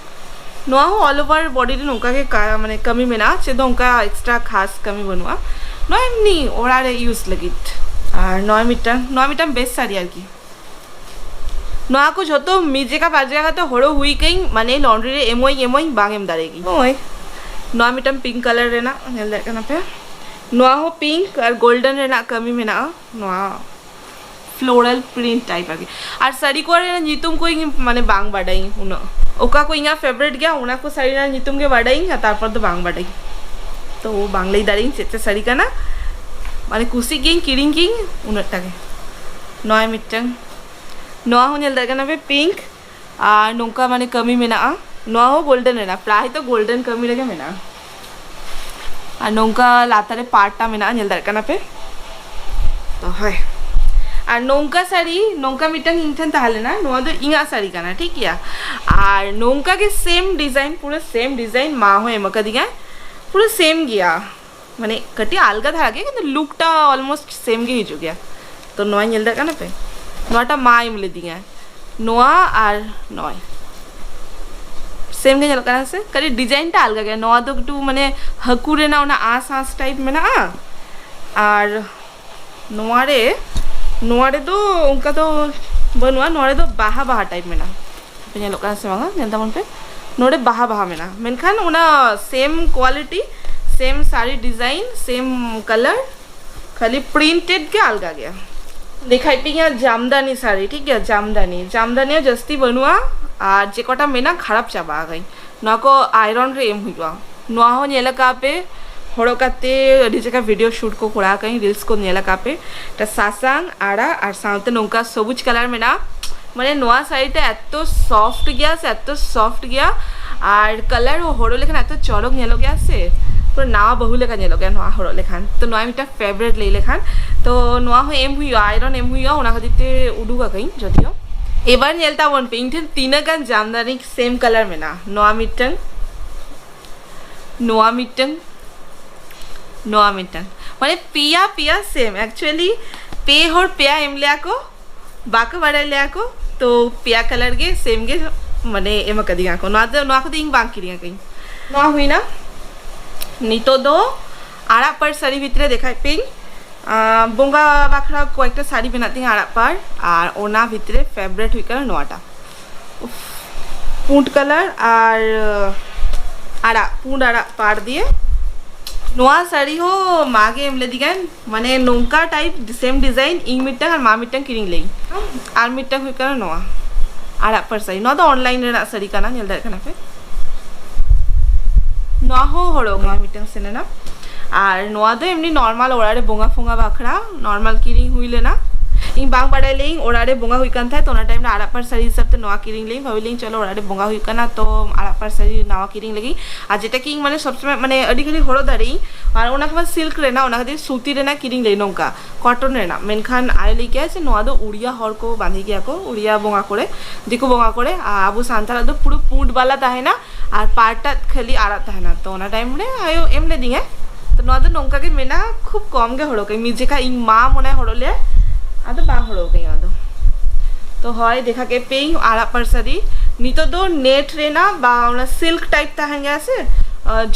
ᱱᱚᱣᱟ ᱦᱚᱸ ᱚᱞ ᱳᱵᱷᱟᱨ ᱵᱚᱰᱤ ᱨᱮ ᱱᱚᱝᱠᱟ ᱜᱮ ᱠᱟ-, ᱢᱟᱱᱮ ᱠᱟᱹᱢᱤ ᱢᱮᱱᱟᱜᱼᱟ, ᱪᱮᱫ ᱦᱚᱸ ᱚᱱᱠᱟ ᱮᱠᱥᱴᱨᱟ ᱠᱷᱟᱥ ᱠᱟᱹᱢᱤ ᱵᱟᱹᱱᱩᱜᱼᱟ᱾ ᱱᱚᱣᱟ ᱮᱢᱱᱤ ᱚᱲᱟᱜ ᱨᱮ ᱤᱭᱩᱡᱽ ᱞᱟᱹᱜᱤᱫ᱾ ᱟᱨ ᱱᱚᱣᱟ ᱢᱤᱫᱴᱟᱝ, ᱱᱚᱣᱟ ᱢᱤᱫᱴᱟᱝ ᱵᱮᱥ ᱥᱟᱹᱲᱤ ᱟᱨᱠᱤ᱾ ᱱᱚᱣᱟ ᱠᱚ ᱡᱷᱚᱛᱚ ᱢᱤᱫ ᱡᱟᱭᱜᱟ ᱵᱟᱨ ᱡᱟᱭᱜᱟ ᱠᱟᱛᱮ ᱦᱚᱨᱚᱜ ᱦᱩᱭ ᱠᱟᱹᱧ, ᱢᱟᱱᱮ ᱞᱚᱱᱰᱨᱤ ᱨᱮ ᱮᱢᱚᱜ ᱟᱹᱧ, ᱮᱢᱚᱜ ᱟᱹᱧ, ᱵᱟᱝ ᱮᱢ ᱫᱟᱲᱮᱭᱟᱜ ᱜᱤᱧ᱾ ᱱᱚᱜᱼᱚᱭ ᱱᱚᱣᱟ ᱢᱤᱫᱴᱟᱝ ᱯᱤᱝᱠ ᱠᱟᱞᱟᱨ ᱨᱮᱱᱟᱜ, ᱧᱮᱞ ᱫᱟᱲᱮᱭᱟᱜ ᱠᱟᱱᱟ ᱯᱮ᱾ ᱱᱚᱣᱟ ᱦᱚᱸ ᱯᱤᱝᱠ ᱟᱨ ᱜᱳᱞᱰᱮᱱ ᱨᱮᱱᱟᱜ ᱠᱟᱹᱢᱤ ᱢᱮᱱᱟᱜᱼᱟ᱾ ᱱᱚᱣᱟ ᱯᱷᱞᱳᱨᱟᱞ ᱯᱨᱤᱱᱴ ᱴᱟᱭᱤᱯ ᱟᱨᱠᱤ᱾ ᱟᱨ ᱥᱟᱹᱲᱤ ᱠᱚ ᱨᱮᱱᱟᱜ ᱧᱩᱛᱩᱢ ᱠᱚ ᱤᱧ ᱢᱟᱱᱮ ᱵᱟᱝ ᱵᱟᱰᱟᱭᱟᱹᱧ ᱩᱱᱟᱹᱜ, ᱚᱠᱟ ᱠᱚ ᱤᱧᱟᱹᱜ ᱯᱷᱮᱵᱟᱨᱮᱴ ᱜᱮᱭᱟ ᱚᱱᱟ ᱠᱚ ᱥᱟᱹᱲᱤ ᱨᱮᱱᱟᱜ ᱧᱩᱛᱩᱢ ᱜᱮ ᱵᱟᱰᱟᱭᱟᱹᱧ, ᱟᱨ ᱛᱟᱨᱯᱚᱨ ᱫᱚ ᱵᱟᱝ ᱵᱟᱰᱟᱭᱟᱹᱧ᱾ ᱛᱚ ᱵᱟᱝ ᱞᱟᱹᱭ ᱫᱟᱲᱮᱭᱟᱹᱧ ᱪᱮᱫ ᱪᱮᱫ ᱥᱟᱹᱲᱤ ᱠᱟᱱᱟ, ᱢᱟᱱᱮ ᱠᱩᱥᱤᱜ ᱜᱤᱭᱟᱹᱧ, ᱠᱤᱨᱤᱧ ᱜᱤᱭᱟᱹᱧ ᱩᱱᱟᱹᱜ ᱴᱟ ᱜᱮ᱾ ᱱᱚᱣᱟ ᱢᱤᱫᱴᱟᱝ, ᱱᱚᱣᱟ ᱦᱚᱸ ᱧᱮᱞ ᱫᱟᱲᱮᱭᱟᱜ ᱠᱟᱱᱟ ᱯᱮ, ᱯᱤᱝᱠ ᱟᱨ ᱱᱚᱝᱠᱟ ᱢᱟᱱᱮ ᱠᱟᱹᱢᱤ ᱢᱮᱱᱟᱜᱼᱟ᱾ ᱱᱚᱣᱟ ᱦᱚᱸ ᱜᱳᱞᱰᱮᱱ ᱨᱮᱱᱟᱜ, ᱯᱨᱟᱭ ᱛᱚ ᱜᱳᱞᱰᱮᱱ ᱠᱟᱹᱢᱤ ᱨᱮᱜᱮ ᱢᱮᱱᱟᱜᱼᱟ᱾ ᱟᱨ ᱱᱚᱝᱠᱟ ᱞᱟᱛᱟᱨ ᱨᱮ ᱯᱟᱲᱴᱟ ᱢᱮᱱᱟᱜᱼᱟ, ᱧᱮᱞ ᱫᱟᱲᱮᱭᱟᱜ ᱠᱟᱱᱟ ᱯᱮ᱾ ᱛᱚ ᱦᱳᱭ, ᱟᱨ ᱱᱚᱝᱠᱟ ᱥᱟᱹᱲᱤ, ᱱᱚᱝᱠᱟ ᱢᱤᱫᱴᱟᱝ ᱤᱧ ᱴᱷᱮᱱ ᱛᱟᱦᱮᱸ ᱞᱮᱱᱟ, ᱱᱚᱣᱟ ᱫᱚ ᱤᱧᱟᱹᱜ ᱥᱟᱹᱲᱤ ᱠᱟᱱᱟ, ᱴᱷᱤᱠ ᱜᱮᱭᱟ᱾ ᱟᱨ ᱱᱚᱝᱠᱟ ᱜᱮ ᱥᱮᱢ ᱰᱤᱡᱟᱭᱤᱱ, ᱯᱩᱨᱟᱹ ᱥᱮᱢ ᱰᱤᱡᱟᱭᱤᱱ ᱢᱟ ᱦᱚᱸ ᱮᱢ ᱟᱠᱟᱫᱤᱧᱟ, ᱯᱩᱨᱟᱹ ᱥᱮᱢ ᱜᱮᱭᱟ, ᱢᱟᱱᱮ ᱠᱟᱹᱴᱤᱡ ᱟᱞᱜᱟ ᱫᱷᱟᱨᱟ ᱜᱮ, ᱠᱤᱱᱛᱩ ᱞᱩᱠᱴᱟ ᱚᱞᱢᱳᱥᱴ ᱥᱮᱢ ᱜᱮ ᱦᱤᱡᱩᱜ ᱜᱮᱭᱟ᱾ ᱛᱚ ᱱᱚᱣᱟ ᱧᱮᱞ ᱫᱟᱲᱮᱭᱟᱜ ᱠᱟᱱᱟ ᱯᱮ, ᱱᱚᱣᱟᱴᱟᱜ ᱢᱟ ᱮᱢ ᱞᱮᱫᱤᱧᱟ, ᱱᱚᱣᱟ ᱟᱨ ᱱᱚᱜᱼᱚᱭ ᱥᱮᱢ ᱜᱮ ᱧᱮᱞᱚᱜ ᱠᱟᱱᱟ ᱥᱮ? ᱠᱟᱹᱴᱤᱡ ᱰᱤᱡᱟᱭᱤᱱ ᱴᱟ ᱟᱞᱜᱟ ᱜᱮᱭᱟ᱾ ᱱᱚᱣᱟ ᱫᱚ ᱮᱠᱴᱩ ᱢᱟᱱᱮ ᱦᱟᱹᱠᱩ ᱨᱮᱱᱟᱜ ᱚᱱᱟ ᱟᱸᱥ ᱟᱸᱥ ᱴᱟᱭᱤᱯ ᱢᱮᱱᱟᱜᱼᱟ, ᱟᱨ ᱱᱚᱣᱟ ᱨᱮ, ᱱᱚᱣᱟ ᱨᱮᱫᱚ ᱚᱱᱠᱟ ᱫᱚ ᱵᱟᱹᱱᱩᱜᱼᱟ, ᱱᱚᱣᱟ ᱨᱮᱫᱚ ᱵᱟᱦᱟ ᱵᱟᱦᱟ ᱴᱟᱭᱤᱯ ᱢᱮᱱᱟᱜᱼᱟ᱾ ᱟᱯᱮ ᱧᱮᱞᱚᱜ ᱠᱟᱱᱟ ᱥᱮ ᱵᱟᱝᱟ? ᱧᱮᱞ ᱛᱟᱵᱚᱱ ᱯᱮ, ᱱᱚᱰᱮ ᱵᱟᱦᱟ ᱵᱟᱦᱟ ᱢᱮᱱᱟᱜᱼᱟ, ᱢᱮᱱᱠᱷᱟᱱ ᱚᱱᱟ ᱥᱮᱢ ᱠᱳᱣᱟᱞᱤᱴᱤ, ᱥᱮᱢ ᱥᱟᱹᱲᱤ ᱰᱤᱡᱟᱭᱤᱱ, ᱥᱮᱢ ᱠᱟᱞᱟᱨ, ᱠᱷᱟᱹᱞᱤ ᱯᱨᱤᱱᱴᱮᱰ ᱜᱮ ᱟᱞᱜᱟ ᱜᱮᱭᱟ᱾ ᱫᱮᱠᱷᱟᱭ ᱯᱮ ᱤᱧᱟᱹᱜ ᱡᱟᱢᱫᱟᱱᱤ ᱥᱟᱹᱲᱤ, ᱴᱷᱤᱠ ᱜᱮᱭᱟ, ᱡᱟᱢᱫᱟᱱᱤ, ᱡᱟᱢᱫᱟᱱᱤ ᱦᱚᱸ ᱡᱟᱹᱥᱛᱤ ᱵᱟᱹᱱᱩᱜᱼᱟ, ᱟᱨ ᱡᱮ ᱠᱚᱴᱟ ᱢᱮᱱᱟᱜᱼᱟ ᱠᱷᱟᱨᱟᱯ ᱪᱟᱵᱟ ᱟᱠᱟᱧ, ᱱᱚᱣᱟ ᱠᱚ ᱟᱭᱨᱚᱱ ᱨᱮ ᱮᱢ ᱦᱩᱭᱩᱜᱼᱟ᱾ ᱱᱚᱣᱟ ᱦᱚᱸ ᱧᱮᱞ ᱟᱠᱟᱫ ᱯᱮ, ᱦᱚᱨᱚᱜ ᱠᱟᱛᱮ ᱟᱹᱰᱤ ᱡᱟᱭᱜᱟ ᱵᱷᱤᱰᱤᱭᱳ ᱥᱩᱴ ᱠᱚ ᱠᱚᱨᱟᱣ ᱟᱠᱟᱫᱟᱹᱧ, ᱨᱤᱞᱥ ᱠᱚ ᱧᱮᱞ ᱟᱠᱟᱫ ᱯᱮ᱾ ᱮᱴᱟ ᱥᱟᱥᱟᱝ, ᱟᱲᱟᱜ ᱟᱨ ᱥᱟᱶᱛᱮ ᱱᱚᱝᱠᱟ ᱥᱚᱵᱩᱡ ᱠᱟᱞᱟᱨ ᱢᱮᱱᱟᱜᱼᱟ᱾ ᱢᱟᱱᱮ ᱱᱚᱣᱟ ᱥᱟᱹᱲᱤᱴᱟ ᱮᱛᱚ ᱥᱚᱯᱷᱴ ᱜᱮᱭᱟ ᱥᱮ, ᱮᱛᱚ ᱥᱚᱯᱷᱴ ᱜᱮᱭᱟ, ᱟᱨ ᱠᱟᱞᱟᱨ ᱦᱚᱸ ᱦᱚᱨᱚᱜ ᱞᱮᱠᱷᱟᱱ ᱮᱛᱚ ᱪᱚᱨᱚᱠ ᱧᱮᱞᱚᱜ ᱜᱮᱭᱟ ᱥᱮ, ᱯᱩᱨᱟᱹ ᱱᱟᱣᱟ ᱵᱟᱹᱦᱩ ᱞᱮᱠᱟ ᱧᱮᱞᱚᱜ ᱜᱮᱭᱟ ᱱᱚᱣᱟ ᱦᱚᱨᱚᱜ ᱞᱮᱠᱷᱟᱱ᱾ ᱛᱚ ᱱᱚᱣᱟ ᱢᱤᱫᱴᱟᱝ ᱯᱷᱮᱵᱟᱨᱮᱴ ᱞᱟᱹᱭ ᱞᱮᱠᱷᱟᱱ, ᱛᱚ ᱱᱚᱣᱟ ᱦᱚᱸ ᱮᱢ ᱦᱩᱭᱩᱜᱼᱟ, ᱟᱭᱨᱚᱱ ᱮᱢ ᱦᱩᱭᱩᱜᱼᱟ, ᱚᱱᱟ ᱠᱷᱟᱹᱛᱤᱨ ᱛᱮ ᱩᱰᱩᱠ ᱟᱠᱟᱧ ᱡᱚᱫᱤᱭᱳ᱾ ᱮᱵᱟᱨ ᱧᱮᱞ ᱛᱟᱵᱚᱱ ᱯᱮ ᱤᱧ ᱴᱷᱮᱱ ᱛᱤᱱᱟᱹᱜ ᱜᱟᱱ ᱡᱟᱢᱫᱟᱱᱤ ᱥᱮᱢ ᱠᱟᱞᱟᱨ ᱢᱮᱱᱟᱜᱼᱟ᱾ ᱱᱚᱣᱟ ᱢᱤᱫᱴᱟᱝ, ᱱᱚᱣᱟ ᱢᱤᱫᱴᱟᱝ, ᱱᱚᱣᱟ ᱢᱤᱫᱴᱟᱝ, ᱢᱟᱱᱮ ᱯᱮᱭᱟ ᱯᱮᱭᱟ ᱥᱮᱢ᱾ ᱮᱠᱪᱩᱭᱮᱞᱤ ᱯᱮ ᱦᱚᱲ ᱯᱮᱭᱟ ᱮᱢ ᱞᱮᱭᱟ ᱠᱚ, ᱵᱟᱠᱚ ᱵᱟᱲᱟᱭ ᱞᱮᱭᱟ ᱠᱚ, ᱛᱚ ᱯᱮᱭᱟ ᱠᱟᱞᱟᱨ ᱜᱮ ᱥᱮᱢ ᱜᱮ ᱢᱟᱱᱮ ᱮᱢ ᱟᱠᱟᱫᱤᱧᱟ ᱠᱚ᱾ ᱱᱚᱣᱟ ᱫᱚ, ᱱᱚᱣᱟ ᱠᱚᱫᱚ ᱤᱧ ᱵᱟᱝ ᱠᱤᱨᱤᱧ ᱟᱠᱟᱫᱟᱹᱧ᱾ ᱱᱚᱣᱟ ᱦᱩᱭᱱᱟ᱾ ᱱᱤᱛᱚᱜ ᱫᱚ ᱟᱨᱟᱜ ᱯᱟᱲ ᱥᱟᱹᱲᱤ ᱵᱷᱤᱛᱨᱤ ᱨᱮ ᱫᱮᱠᱷᱟᱭ ᱯᱮᱧ᱾ ᱟᱸ, ᱵᱚᱸᱜᱟ ᱵᱟᱠᱷᱨᱟ ᱠᱚᱭᱮᱠᱴᱟ ᱥᱟᱹᱲᱤ ᱢᱮᱱᱟᱜ ᱛᱤᱧᱟ ᱟᱨᱟᱜ ᱯᱟᱲ, ᱟᱨ ᱚᱱᱟ ᱵᱷᱤᱛᱨᱤ ᱨᱮ ᱯᱷᱮᱵᱟᱨᱮᱴ ᱦᱩᱭᱩᱜ ᱠᱟᱱᱟ ᱱᱚᱣᱟᱴᱟᱜ᱾ ᱩᱯᱷ, ᱯᱩᱸᱰ ᱠᱟᱞᱟᱨ ᱟᱨ ᱟᱨᱟᱜ, ᱯᱩᱸᱰ ᱟᱨᱟᱜ ᱯᱟᱲ ᱫᱤᱭᱮ᱾ ᱱᱚᱣᱟ ᱥᱟᱹᱲᱤ ᱦᱚᱸ ᱢᱟ ᱜᱮ ᱮᱢ ᱞᱮᱫᱤᱧᱟᱭ, ᱢᱟᱱᱮ ᱱᱚᱝᱠᱟ ᱴᱟᱭᱤᱯ ᱥᱮᱢ ᱰᱤᱡᱟᱭᱤᱱ ᱤᱧ ᱢᱤᱫᱴᱟᱝ ᱟᱨ ᱢᱟ ᱢᱤᱫᱴᱟᱝ ᱠᱤᱨᱤᱧ ᱞᱮᱫᱤᱧ᱾ ᱟᱨ ᱢᱤᱫᱴᱟᱝ ᱦᱩᱭᱩᱜ ᱠᱟᱱᱟ ᱱᱚᱣᱟ ᱟᱨᱟᱜ ᱯᱟᱲ ᱥᱟᱹᱲᱤ, ᱱᱚᱣᱟ ᱫᱚ ᱚᱱᱞᱟᱭᱤᱱ ᱨᱮᱱᱟᱜ ᱥᱟᱹᱲᱤ ᱠᱟᱱᱟ, ᱧᱮᱞ ᱫᱟᱲᱮᱭᱟᱜ ᱠᱟᱱᱟ ᱯᱮ᱾ ᱱᱚᱣᱟ ᱦᱚᱸ ᱦᱚᱨᱚᱜ ᱱᱚᱣᱟ ᱢᱤᱫᱴᱟᱝ ᱥᱮᱱ ᱮᱱᱟ᱾ ᱟᱨ ᱱᱚᱣᱟ ᱫᱚ ᱮᱢᱱᱤ ᱱᱚᱨᱢᱟᱞ ᱚᱲᱟᱜ ᱨᱮ ᱵᱚᱸᱜᱟ ᱯᱷᱚᱸᱜᱟ ᱵᱟᱠᱷᱨᱟ ᱱᱚᱨᱢᱟᱞ ᱠᱤᱨᱤᱧ ᱦᱩᱭ ᱞᱮᱱᱟ᱾ ᱤᱧ ᱵᱟᱝ ᱵᱟᱲᱟᱭ ᱞᱤᱧ, ᱚᱲᱟᱜ ᱨᱮ ᱵᱚᱸᱜᱟ ᱦᱩᱭᱩᱜ ᱠᱟᱱ ᱛᱟᱦᱮᱸᱫ, ᱛᱚ ᱚᱱᱟ ᱴᱟᱭᱤᱢ ᱨᱮ ᱟᱨᱟᱜ ᱯᱟᱲ ᱥᱟᱹᱲᱤ ᱦᱤᱥᱟᱹᱵ ᱛᱮ ᱱᱚᱣᱟ ᱠᱤᱨᱤᱧ ᱞᱤᱧ ᱵᱷᱟᱵᱤ ᱞᱤᱧ, ᱪᱚᱞᱚ ᱚᱲᱟᱜ ᱨᱮ ᱵᱚᱸᱜᱟ ᱦᱩᱭᱩᱜ ᱠᱟᱱᱟ, ᱛᱚ ᱟᱨᱟᱜ ᱯᱟᱲ ᱥᱟᱹᱲᱤ ᱱᱟᱣᱟ ᱠᱤᱨᱤᱧ ᱞᱟᱹᱜᱤᱫ᱾ ᱟᱨ ᱡᱮᱴᱟ ᱠᱤ ᱤᱧ ᱢᱟᱱᱮ ᱥᱚᱵ ᱥᱚᱢᱚᱭ ᱢᱟᱱᱮ ᱟᱹᱰᱤ ᱜᱷᱟᱹᱲᱤᱡ ᱦᱚᱨᱚᱜ ᱫᱟᱲᱮᱭᱟᱜ ᱟᱹᱧ, ᱟᱨ ᱚᱱᱟ ᱠᱷᱟᱱ ᱥᱤᱞᱠ ᱨᱮᱱᱟᱜ, ᱚᱱᱟ ᱠᱷᱟᱹᱛᱤᱨ ᱥᱩᱛᱤ ᱨᱮᱱᱟᱜ ᱠᱤᱨᱤᱧ ᱞᱟᱹᱭ ᱱᱚᱝᱠᱟ, ᱠᱚᱴᱚᱱ ᱨᱮᱱᱟᱜ᱾ ᱢᱮᱱᱠᱷᱟᱱ ᱟᱭᱳ ᱞᱟᱹᱭ ᱠᱮᱜᱼᱟ ᱡᱮ ᱱᱚᱣᱟ ᱫᱚ ᱩᱲᱤᱭᱟ ᱦᱚᱲ ᱠᱚ ᱵᱟᱸᱫᱮ ᱜᱮᱭᱟ ᱠᱚ, ᱩᱲᱤᱭᱟ ᱵᱚᱸᱜᱟ ᱠᱚᱨᱮ, ᱫᱤᱠᱩ ᱵᱚᱸᱜᱟ ᱠᱚᱨᱮ, ᱟᱨ ᱟᱵᱚ ᱥᱟᱱᱛᱟᱲᱟᱜ ᱫᱚ ᱯᱩᱨᱟᱹ ᱯᱩᱸᱰ ᱵᱟᱞᱟ ᱛᱟᱦᱮᱱᱟ ᱟᱨ ᱯᱟᱨᱴᱟᱜ ᱠᱷᱟᱹᱞᱤ ᱟᱨᱟᱜ ᱛᱟᱦᱮᱱᱟ᱾ ᱛᱚ ᱚᱱᱟ ᱴᱟᱭᱤᱢ ᱨᱮ ᱟᱭᱳ ᱮᱢ ᱞᱮᱫᱤᱧᱟᱭ᱾ ᱛᱚ ᱱᱚᱣᱟ ᱫᱚ ᱱᱚᱝᱠᱟ ᱜᱮ ᱢᱮᱱᱟᱜᱼᱟ, ᱠᱷᱩᱵ ᱠᱚᱢ ᱜᱮ ᱦᱚᱨᱚᱜ ᱟᱹᱧ᱾ ᱢᱤᱫ ᱡᱚᱠᱷᱟ ᱤᱧ ᱢᱟ ᱢᱚᱱᱮ ᱦᱚᱨᱚᱜ ᱞᱮᱭᱟ, ᱟᱫᱚ ᱵᱟᱝ ᱦᱚᱨᱚᱜ ᱟᱹᱧ ᱟᱫᱚ᱾ ᱛᱚ ᱦᱳᱭ, ᱫᱮᱠᱷᱟ ᱠᱮᱫ ᱯᱮᱭᱟᱹᱧ ᱟᱨᱟᱜ ᱯᱟᱲ ᱥᱟᱹᱲᱤ᱾ ᱱᱤᱛᱚᱜ ᱫᱚ ᱱᱮᱴ ᱨᱮᱱᱟᱜ ᱵᱟ ᱚᱱᱟ ᱥᱤᱞᱠ ᱴᱟᱭᱤᱯ ᱛᱟᱦᱮᱱ ᱜᱮᱭᱟ ᱥᱮ,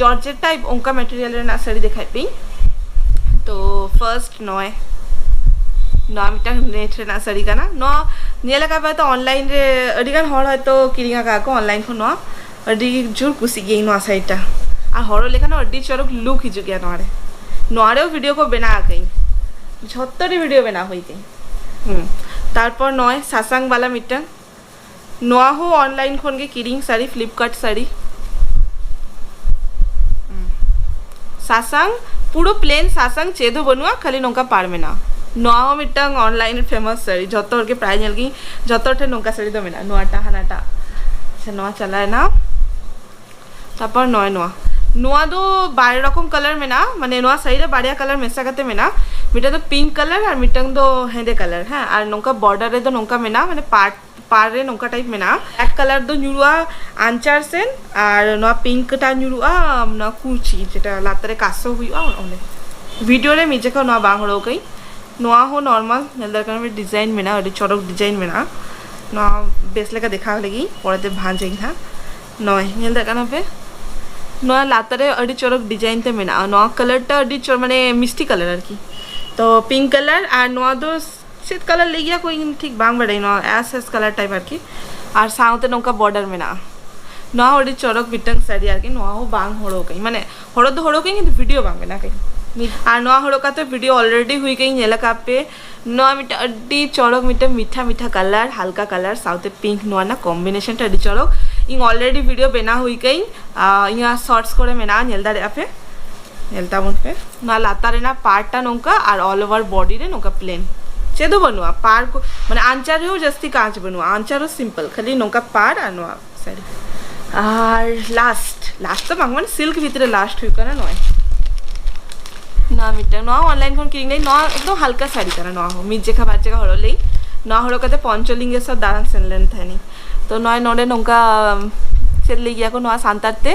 ᱡᱚᱨᱡᱮᱴ ᱴᱟᱭᱤᱯ, ᱚᱱᱠᱟ ᱢᱮᱴᱮᱨᱤᱭᱟᱞ ᱨᱮᱱᱟᱜ ᱥᱟᱹᱲᱤ ᱫᱮᱠᱷᱟᱭ ᱯᱮᱭᱟᱹᱧ᱾ ᱛᱚ ᱯᱷᱟᱨᱥᱴ ᱱᱚᱜᱼᱚᱭ ᱱᱚᱣᱟ ᱢᱤᱫᱴᱟᱝ ᱱᱮᱴ ᱨᱮᱱᱟᱜ ᱥᱟᱹᱲᱤ ᱠᱟᱱᱟ᱾ ᱱᱚᱣᱟ ᱧᱮᱞ ᱟᱠᱟᱫ ᱯᱮ ᱛᱚ, ᱚᱱᱞᱟᱭᱤᱱ ᱨᱮ ᱟᱹᱰᱤ ᱜᱟᱱ ᱦᱚᱲ ᱦᱚᱭᱛᱳ ᱠᱤᱨᱤᱧ ᱟᱠᱟᱫ ᱠᱚ ᱚᱱᱞᱟᱭᱤᱱ ᱠᱷᱚᱱ᱾ ᱱᱚᱣᱟ ᱟᱹᱰᱤ ᱡᱳᱨ ᱠᱩᱥᱤᱜ ᱜᱤᱭᱟᱹᱧ ᱱᱚᱣᱟ ᱥᱟᱹᱲᱤᱴᱟ, ᱟᱨ ᱦᱚᱨᱚᱜ ᱞᱮᱠᱷᱟᱱ ᱦᱚᱸ ᱟᱹᱰᱤ ᱪᱚᱨᱚᱠ ᱞᱩᱠ ᱦᱤᱡᱩᱜ ᱜᱮᱭᱟ ᱱᱚᱣᱟ ᱨᱮ᱾ ᱱᱚᱣᱟ ᱨᱮᱦᱚᱸ ᱵᱷᱤᱰᱤᱭᱳ ᱠᱚ ᱵᱮᱱᱟᱣ ᱟᱠᱟᱫᱟᱹᱧ, ᱡᱷᱚᱛᱚ ᱨᱮ ᱵᱷᱤᱰᱤᱭᱳ ᱵᱮᱱᱟᱣ ᱦᱩᱭ ᱟᱠᱟᱱᱟ᱾ ᱦᱩᱸ᱾ ᱛᱟᱨᱯᱚᱨ ᱱᱚᱜᱼᱚᱭ ᱥᱟᱥᱟᱝ ᱵᱟᱞᱟ ᱢᱤᱫᱴᱟᱝ, ᱱᱚᱣᱟ ᱦᱚᱸ ᱚᱱᱞᱟᱭᱤᱱ ᱠᱷᱚᱱ ᱜᱮ ᱠᱤᱨᱤᱧ ᱥᱟᱹᱲᱤ, ᱯᱷᱞᱤᱯᱠᱟᱨᱴ ᱥᱟᱹᱲᱤ᱾ ᱦᱩᱸ᱾ ᱥᱟᱥᱟᱝ, ᱯᱩᱨᱟᱹ ᱯᱞᱮᱱ ᱥᱟᱥᱟᱝ, ᱪᱮᱫ ᱦᱚᱸ ᱵᱟᱹᱱᱩᱜᱼᱟ, ᱠᱷᱟᱹᱞᱤ ᱱᱚᱝᱠᱟ ᱯᱟᱲ ᱢᱮᱱᱟᱜᱼᱟ᱾ ᱱᱚᱣᱟ ᱦᱚᱸ ᱢᱤᱫᱴᱟᱝ ᱚᱱᱞᱟᱭᱤᱱ ᱯᱷᱮᱢᱟᱥ ᱥᱟᱹᱲᱤ, ᱡᱷᱚᱛᱚ ᱦᱚᱲ ᱜᱮ ᱯᱨᱟᱭ ᱧᱮᱞ ᱜᱮ, ᱡᱷᱚᱛᱚ ᱦᱚᱲ ᱴᱷᱮᱱ ᱱᱚᱝᱠᱟ ᱥᱟᱹᱲᱤ ᱫᱚ ᱢᱮᱱᱟᱜᱼᱟ, ᱱᱚᱣᱟᱴᱟᱜ ᱦᱟᱱᱟᱴᱟᱜ᱾ ᱟᱪᱪᱷᱟ, ᱱᱚᱣᱟ ᱪᱟᱞᱟᱣᱮᱱᱟ᱾ ᱛᱟᱨᱯᱚᱨ ᱱᱚᱜᱼᱚᱭ ᱱᱚᱣᱟ, ᱱᱚᱣᱟ ᱫᱚ ᱵᱟᱨ ᱨᱚᱠᱚᱢ ᱠᱟᱞᱟᱨ ᱢᱮᱱᱟᱜᱼᱟ, ᱢᱟᱱᱮ ᱱᱚᱣᱟ ᱥᱟᱹᱲᱤ ᱨᱮ ᱵᱟᱨᱭᱟ ᱠᱟᱞᱟᱨ ᱢᱮᱥᱟ ᱠᱟᱛᱮ ᱢᱮᱱᱟᱜᱼᱟ, ᱢᱤᱫᱴᱟᱝ ᱫᱚ ᱯᱤᱝᱠ ᱠᱟᱞᱟᱨ ᱟᱨ ᱢᱤᱫᱴᱟᱝ ᱫᱚ ᱦᱮᱸᱫᱮ ᱠᱟᱞᱟᱨ᱾ ᱦᱮᱸ, ᱟᱨ ᱱᱚᱝᱠᱟ ᱵᱚᱨᱰᱟᱨ ᱨᱮᱫᱚ ᱱᱚᱝᱠᱟ ᱢᱮᱱᱟᱜᱼᱟ, ᱢᱟᱱᱮ ᱯᱟᱲ, ᱯᱟᱲ ᱨᱮ ᱱᱚᱝᱠᱟ ᱴᱟᱭᱤᱯ ᱢᱮᱱᱟᱜᱼᱟ᱾ ᱵᱞᱮᱠ ᱠᱟᱞᱟᱨ ᱫᱚ ᱧᱩᱨᱩᱜᱼᱟ ᱟᱧᱪᱟᱨ ᱥᱮᱱ, ᱟᱨ ᱱᱚᱣᱟ ᱯᱤᱝᱠ ᱴᱟ ᱧᱩᱨᱩᱜᱼᱟ ᱱᱚᱣᱟ ᱠᱩᱪᱤ, ᱡᱮᱴᱟ ᱞᱟᱛᱟᱨ ᱨᱮ ᱠᱟᱥᱚ ᱦᱩᱭᱩᱜᱼᱟ ᱚᱸᱰᱮ᱾ ᱵᱷᱤᱰᱤᱭᱳ ᱨᱮ ᱢᱤᱫ ᱡᱚᱠᱷᱚᱱ ᱱᱚᱣᱟ ᱵᱟᱝ ᱦᱚᱨᱚᱜ ᱟᱠᱟᱫᱟᱹᱧ᱾ ᱱᱚᱣᱟ ᱦᱚᱸ ᱱᱚᱨᱢᱟᱞ ᱧᱮᱞ ᱫᱟᱲᱮᱭᱟᱜ ᱠᱟᱱᱟ ᱯᱮ, ᱰᱤᱡᱟᱭᱤᱱ ᱢᱮᱱᱟᱜᱼᱟ, ᱟᱹᱰᱤ ᱪᱚᱨᱚᱠ ᱰᱤᱡᱟᱭᱤᱱ ᱢᱮᱱᱟᱜᱼᱟ᱾ ᱱᱚᱣᱟ ᱵᱮᱥ ᱞᱮᱠᱟ ᱫᱮᱠᱷᱟᱣ ᱞᱟᱹᱜᱤᱫ ᱯᱚᱨᱮᱛᱮ ᱵᱷᱟᱸᱡᱽ ᱟᱹᱧ ᱦᱟᱸᱜ᱾ ᱱᱚᱜᱼᱚᱭ ᱧᱮᱞ ᱫᱟᱲᱮᱭᱟᱜ ᱠᱟᱱᱟ ᱯᱮ, ᱱᱚᱣᱟ ᱞᱟᱛᱟᱨ ᱨᱮ ᱟᱹᱰᱤ ᱪᱚᱨᱚᱠ ᱰᱤᱡᱟᱭᱤᱱ ᱛᱮ ᱢᱮᱱᱟᱜᱼᱟ᱾ ᱱᱚᱣᱟ ᱠᱟᱞᱟᱨ ᱴᱟ ᱟᱹᱰᱤ ᱪᱚᱨᱚᱠ, ᱢᱟᱱᱮ ᱢᱤᱥᱴᱤ ᱠᱟᱞᱟᱨ ᱟᱨᱠᱤ᱾ ᱛᱚ ᱯᱤᱝᱠ ᱠᱟᱞᱟᱨ, ᱟᱨ ᱱᱚᱣᱟ ᱫᱚ ᱪᱮᱫ ᱠᱟᱞᱟᱨ ᱞᱟᱹᱭ ᱜᱮᱭᱟ ᱠᱚ, ᱤᱧ ᱴᱷᱤᱠ ᱵᱟᱝ ᱵᱟᱰᱟᱭ, ᱱᱚᱣᱟ ᱮᱥ ᱮᱥ ᱠᱟᱞᱟᱨ ᱴᱟᱭᱤᱯ ᱟᱨᱠᱤ᱾ ᱟᱨ ᱥᱟᱶᱛᱮ ᱱᱚᱝᱠᱟ ᱵᱚᱨᱰᱟᱨ ᱢᱮᱱᱟᱜᱼᱟ᱾ ᱱᱚᱣᱟ ᱦᱚᱸ ᱟᱹᱰᱤ ᱪᱚᱨᱚᱠ ᱢᱤᱫᱴᱟᱝ ᱥᱟᱹᱲᱤ ᱟᱨᱠᱤ᱾ ᱱᱚᱣᱟ ᱦᱚᱸ ᱵᱟᱝ ᱦᱚᱨᱚᱜ ᱟᱠᱟᱫᱟᱹᱧ, ᱢᱟᱱᱮ ᱦᱚᱨᱚᱜ ᱫᱚ ᱦᱚᱨᱚᱜ ᱟᱠᱟᱫᱟᱹᱧ, ᱠᱤᱱᱛᱩ ᱵᱷᱤᱰᱤᱭᱳ ᱵᱟᱝ ᱵᱮᱱᱟᱣ ᱟᱠᱟᱫᱟᱹᱧ᱾ ᱟᱨ ᱱᱚᱣᱟ ᱦᱚᱨᱚᱜ ᱠᱟᱛᱮ ᱵᱷᱤᱰᱤᱭᱳ ᱚᱞᱨᱮᱰᱤ ᱦᱩᱭ ᱟᱠᱟᱱ, ᱧᱮᱞ ᱟᱠᱟᱫ ᱯᱮ᱾ ᱱᱚᱣᱟ ᱢᱤᱫᱴᱟᱝ ᱟᱹᱰᱤ ᱪᱚᱨᱚᱠ, ᱢᱤᱫᱴᱟᱝ ᱢᱤᱴᱷᱟ ᱢᱤᱴᱷᱟ ᱠᱟᱞᱟᱨ, ᱦᱟᱞᱠᱟ ᱠᱟᱞᱟᱨ ᱥᱟᱶᱛᱮ ᱯᱤᱝᱠ, ᱱᱚᱣᱟ ᱨᱮᱱᱟᱜ ᱠᱚᱢᱵᱤᱱᱮᱥᱚᱱ ᱴᱟ ᱟᱹᱰᱤ ᱪᱚᱨᱚᱠ᱾ ᱤᱧ ᱚᱞᱨᱮᱰᱤ ᱵᱷᱤᱰᱤᱭᱳ ᱵᱮᱱᱟᱣ ᱦᱩᱭ ᱟᱠᱟᱫᱟᱹᱧ, ᱟᱨ ᱤᱧᱟᱹᱜ ᱥᱚᱨᱴᱥ ᱠᱚᱨᱮ ᱢᱮᱱᱟᱜᱼᱟ, ᱧᱮᱞ ᱫᱟᱲᱮᱭᱟᱜᱼᱟ ᱯᱮ, ᱧᱮᱞ ᱛᱟᱵᱚᱱ ᱯᱮ᱾ ᱱᱚᱣᱟ ᱞᱟᱛᱟᱨ ᱨᱮᱱᱟᱜ ᱯᱟᱨᱴ ᱴᱟ ᱱᱚᱝᱠᱟ ᱟᱨ ᱚᱞ ᱳᱵᱷᱟᱨ ᱵᱚᱰᱤ ᱨᱮ ᱱᱚᱝᱠᱟ ᱯᱞᱮᱱ᱾ ᱪᱮᱫ ᱦᱚᱸ ᱵᱟᱹᱱᱩᱜᱼᱟ, ᱯᱟᱨ ᱠᱚ, ᱢᱟᱱᱮ ᱟᱧᱪᱟᱨ ᱨᱮᱦᱚᱸ ᱡᱟᱹᱥᱛᱤ ᱠᱟᱸᱪ ᱵᱟᱹᱱᱩᱜᱼᱟ, ᱟᱧᱪᱟᱨ ᱦᱚᱸ ᱥᱤᱢᱯᱚᱞ, ᱠᱷᱟᱹᱞᱤ ᱱᱚᱝᱠᱟ ᱯᱟᱨ ᱟᱨ ᱱᱚᱣᱟ ᱥᱟᱹᱲᱤ᱾ ᱟᱨ ᱞᱟᱥᱴ, ᱞᱟᱥᱴ ᱫᱚ ᱵᱟᱝ, ᱢᱟᱱᱮ ᱥᱤᱞᱠ ᱵᱷᱤᱛᱨᱤ ᱨᱮ ᱞᱟᱥᱴ ᱦᱩᱭᱩᱜ ᱠᱟᱱᱟ ᱱᱚᱜᱼᱚᱭ ᱱᱚᱣᱟ ᱢᱤᱫᱴᱟᱝ, ᱱᱚᱣᱟ ᱦᱚᱸ ᱚᱱᱞᱟᱭᱤᱱ ᱠᱷᱚᱱ ᱠᱤᱨᱤᱧ ᱞᱮᱫᱟᱹᱧ᱾ ᱱᱚᱣᱟ ᱮᱠᱫᱚᱢ ᱦᱟᱞᱠᱟ ᱥᱟᱹᱲᱤ ᱠᱟᱱᱟ, ᱱᱚᱣᱟ ᱦᱚᱸ ᱢᱤᱫ ᱡᱮᱠᱷᱟ ᱵᱟᱨ ᱡᱮᱠᱷᱟ ᱦᱚᱨᱚᱜ ᱞᱮᱫᱟᱹᱧ᱾ ᱱᱚᱣᱟ ᱦᱚᱨᱚᱜ ᱠᱟᱛᱮ ᱯᱚᱧᱪᱚᱞᱤᱝᱜᱮᱥᱚᱨ ᱫᱟᱬᱟᱱ ᱥᱮᱱ ᱞᱮᱱ ᱛᱟᱦᱮᱱᱤᱧ᱾ ᱛᱚ ᱱᱚᱜᱼᱚᱭ ᱱᱚᱰᱮ ᱱᱚᱝᱠᱟ, ᱪᱮᱫ ᱞᱟᱹᱭ ᱜᱮᱭᱟ ᱠᱚ ᱱᱚᱣᱟ ᱥᱟᱱᱛᱟᱲ ᱛᱮ,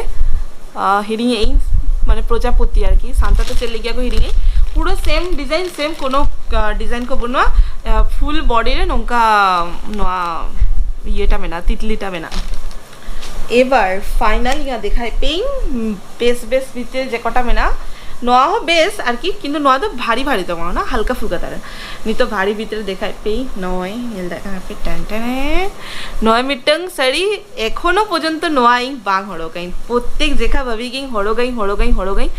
ᱟᱸ, ᱦᱤᱲᱤᱧᱮᱫ ᱟᱹᱧ, ᱢᱟᱱᱮ ᱯᱨᱚᱡᱟᱯᱚᱛᱤ ᱟᱨᱠᱤ, ᱥᱟᱱᱛᱟᱲ ᱛᱮ ᱪᱮᱫ ᱞᱟᱹᱭ ᱜᱮᱭᱟ ᱠᱚ ᱦᱤᱲᱤᱧᱮᱫ ᱟᱹᱧ᱾ ᱯᱩᱨᱟᱹ ᱥᱮᱢ ᱰᱤᱡᱟᱭᱤᱱ, ᱥᱮᱢ ᱠᱳᱱᱳ, ᱟᱸ, ᱰᱤᱡᱟᱭᱤᱱ ᱠᱚ ᱵᱟᱹᱱᱩᱜᱼᱟ᱾ ᱟᱸ, ᱯᱷᱩᱞ ᱵᱚᱰᱤ ᱨᱮ ᱱᱚᱝᱠᱟ ᱱᱚᱣᱟ ᱤᱭᱟᱹᱴᱟ ᱢᱮᱱᱟᱜᱼᱟ, ᱛᱤᱛᱞᱤᱴᱟ ᱢᱮᱱᱟᱜᱼᱟ᱾ ᱮᱵᱟᱨ ᱯᱷᱟᱭᱱᱟᱞ ᱤᱧ ᱫᱮᱠᱷᱟᱭ ᱯᱮᱭᱟᱹᱧ, ᱵᱮᱥ ᱵᱮᱥ ᱵᱷᱤᱛᱤᱨ ᱡᱮ ᱠᱚᱴᱟ ᱢᱮᱱᱟᱜᱼᱟ, ᱱᱚᱣᱟ ᱦᱚᱸ ᱵᱮᱥ ᱟᱨᱠᱤ, ᱠᱤᱱᱛᱩ ᱱᱚᱣᱟ ᱫᱚ ᱵᱷᱟᱨᱤ ᱵᱷᱟᱨᱤ ᱫᱚ ᱵᱟᱝ, ᱚᱱᱟ ᱦᱟᱞᱠᱟ ᱯᱷᱩᱞᱠᱟ ᱛᱟᱨᱟ᱾ ᱱᱤᱛᱚᱜ ᱵᱷᱟᱨᱤ ᱵᱷᱤᱛᱨᱤ ᱫᱮᱠᱷᱟᱭ ᱯᱮᱭᱟᱹᱧ, ᱱᱚᱜᱼᱚᱭ ᱧᱮᱞ ᱫᱟᱲᱮᱭᱟᱜ ᱠᱟᱱᱟ ᱯᱮ, ᱴᱮᱱ ᱴᱮᱱ᱾ ᱱᱚᱜᱼᱚᱭ ᱢᱤᱫᱴᱟᱝ ᱥᱟᱹᱲᱤ, ᱮᱠᱷᱚᱱᱳ ᱯᱚᱨᱡᱚᱱᱛᱚ ᱱᱚᱣᱟ ᱤᱧ ᱵᱟᱝ ᱦᱚᱨᱚᱜᱟᱹᱧ, ᱯᱨᱚᱛᱛᱮᱠ ᱡᱮᱠᱷᱟ ᱵᱷᱟᱵᱤ ᱜᱤᱧ ᱦᱚᱨᱚᱜᱟᱹᱧ, ᱦᱚᱨᱚᱜᱟᱹᱧ, ᱦᱚᱨᱚᱜᱟᱹᱧ,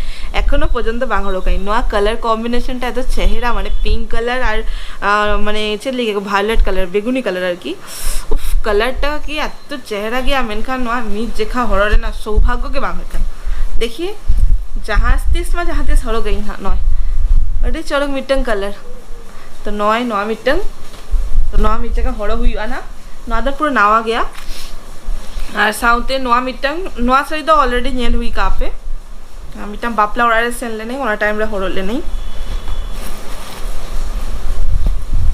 ᱮᱠᱷᱚᱱᱳ ᱯᱚᱨᱡᱚᱱᱛᱚ ᱵᱟᱝ ᱦᱚᱨᱚᱜᱟᱹᱧ᱾ ᱱᱚᱣᱟ ᱠᱟᱞᱟᱨ ᱠᱚᱢᱵᱤᱱᱮᱥᱚᱱ ᱴᱟ ᱮᱛᱚ ᱪᱮᱦᱨᱟ, ᱢᱟᱱᱮ ᱯᱤᱝᱠ ᱠᱟᱞᱟᱨ ᱟᱨ, ᱟᱸ, ᱢᱟᱱᱮ ᱪᱮᱫ ᱞᱟᱹᱭ ᱜᱮᱭᱟ, ᱵᱷᱟᱭᱳᱞᱮᱴ ᱠᱟᱞᱟᱨ, ᱵᱮᱜᱩᱱᱤ ᱠᱟᱞᱟᱨ ᱟᱨᱠᱤ᱾ ᱩᱯᱷ, ᱠᱟᱞᱟᱨ ᱴᱟ ᱠᱤ ᱮᱛᱚ ᱪᱮᱦᱨᱟ ᱜᱮᱭᱟ, ᱢᱮᱱᱠᱷᱟᱱ ᱱᱚᱣᱟ ᱢᱤᱫ ᱡᱮᱠᱷᱟ ᱦᱚᱨᱚᱜ ᱨᱮᱱᱟᱜ ᱥᱳᱵᱷᱟᱜᱜᱚ ᱜᱮ ᱵᱟᱝ ᱦᱩᱭᱩᱜ ᱠᱟᱱᱟ᱾ ᱫᱮᱠᱷᱤᱭᱮ, ᱡᱟᱦᱟᱸ ᱛᱤᱥ ᱢᱟ ᱡᱟᱦᱟᱸ ᱛᱤᱥ ᱦᱚᱨᱚᱜᱟᱹᱧ ᱦᱟᱸᱜ᱾ ᱱᱚᱜᱼᱚᱭ ᱟᱹᱰᱤ ᱪᱚᱨᱚᱠ ᱢᱤᱫᱴᱟᱝ ᱠᱟᱞᱟᱨ᱾ ᱛᱚ ᱱᱚᱜᱼᱚᱭ ᱱᱚᱣᱟ ᱢᱤᱫᱴᱟᱝ, ᱛᱚ ᱱᱚᱣᱟ ᱢᱤᱫ ᱡᱟᱭᱜᱟ ᱦᱚᱨᱚᱜ ᱦᱩᱭᱩᱜᱼᱟ ᱱᱟᱜ᱾ ᱱᱚᱣᱟ ᱫᱚ ᱯᱩᱨᱟᱹ ᱱᱟᱣᱟ ᱜᱮᱭᱟ᱾ ᱟᱨ ᱥᱟᱶᱛᱮ ᱱᱚᱣᱟ ᱢᱤᱫᱴᱟᱝ, ᱱᱚᱣᱟ ᱥᱟᱹᱲᱤ ᱫᱚ ᱚᱞᱨᱮᱰᱤ ᱧᱮᱞ ᱦᱩᱭ ᱠᱟᱜᱼᱟ ᱯᱮ᱾ ᱟᱨ ᱢᱤᱫᱴᱟᱝ ᱵᱟᱯᱞᱟ ᱚᱲᱟᱜ ᱨᱮ ᱥᱮᱱ ᱞᱮᱱᱟᱹᱧ, ᱚᱱᱟ ᱴᱟᱭᱤᱢ ᱨᱮ ᱦᱚᱨᱚᱜ ᱞᱮᱱᱟᱹᱧ᱾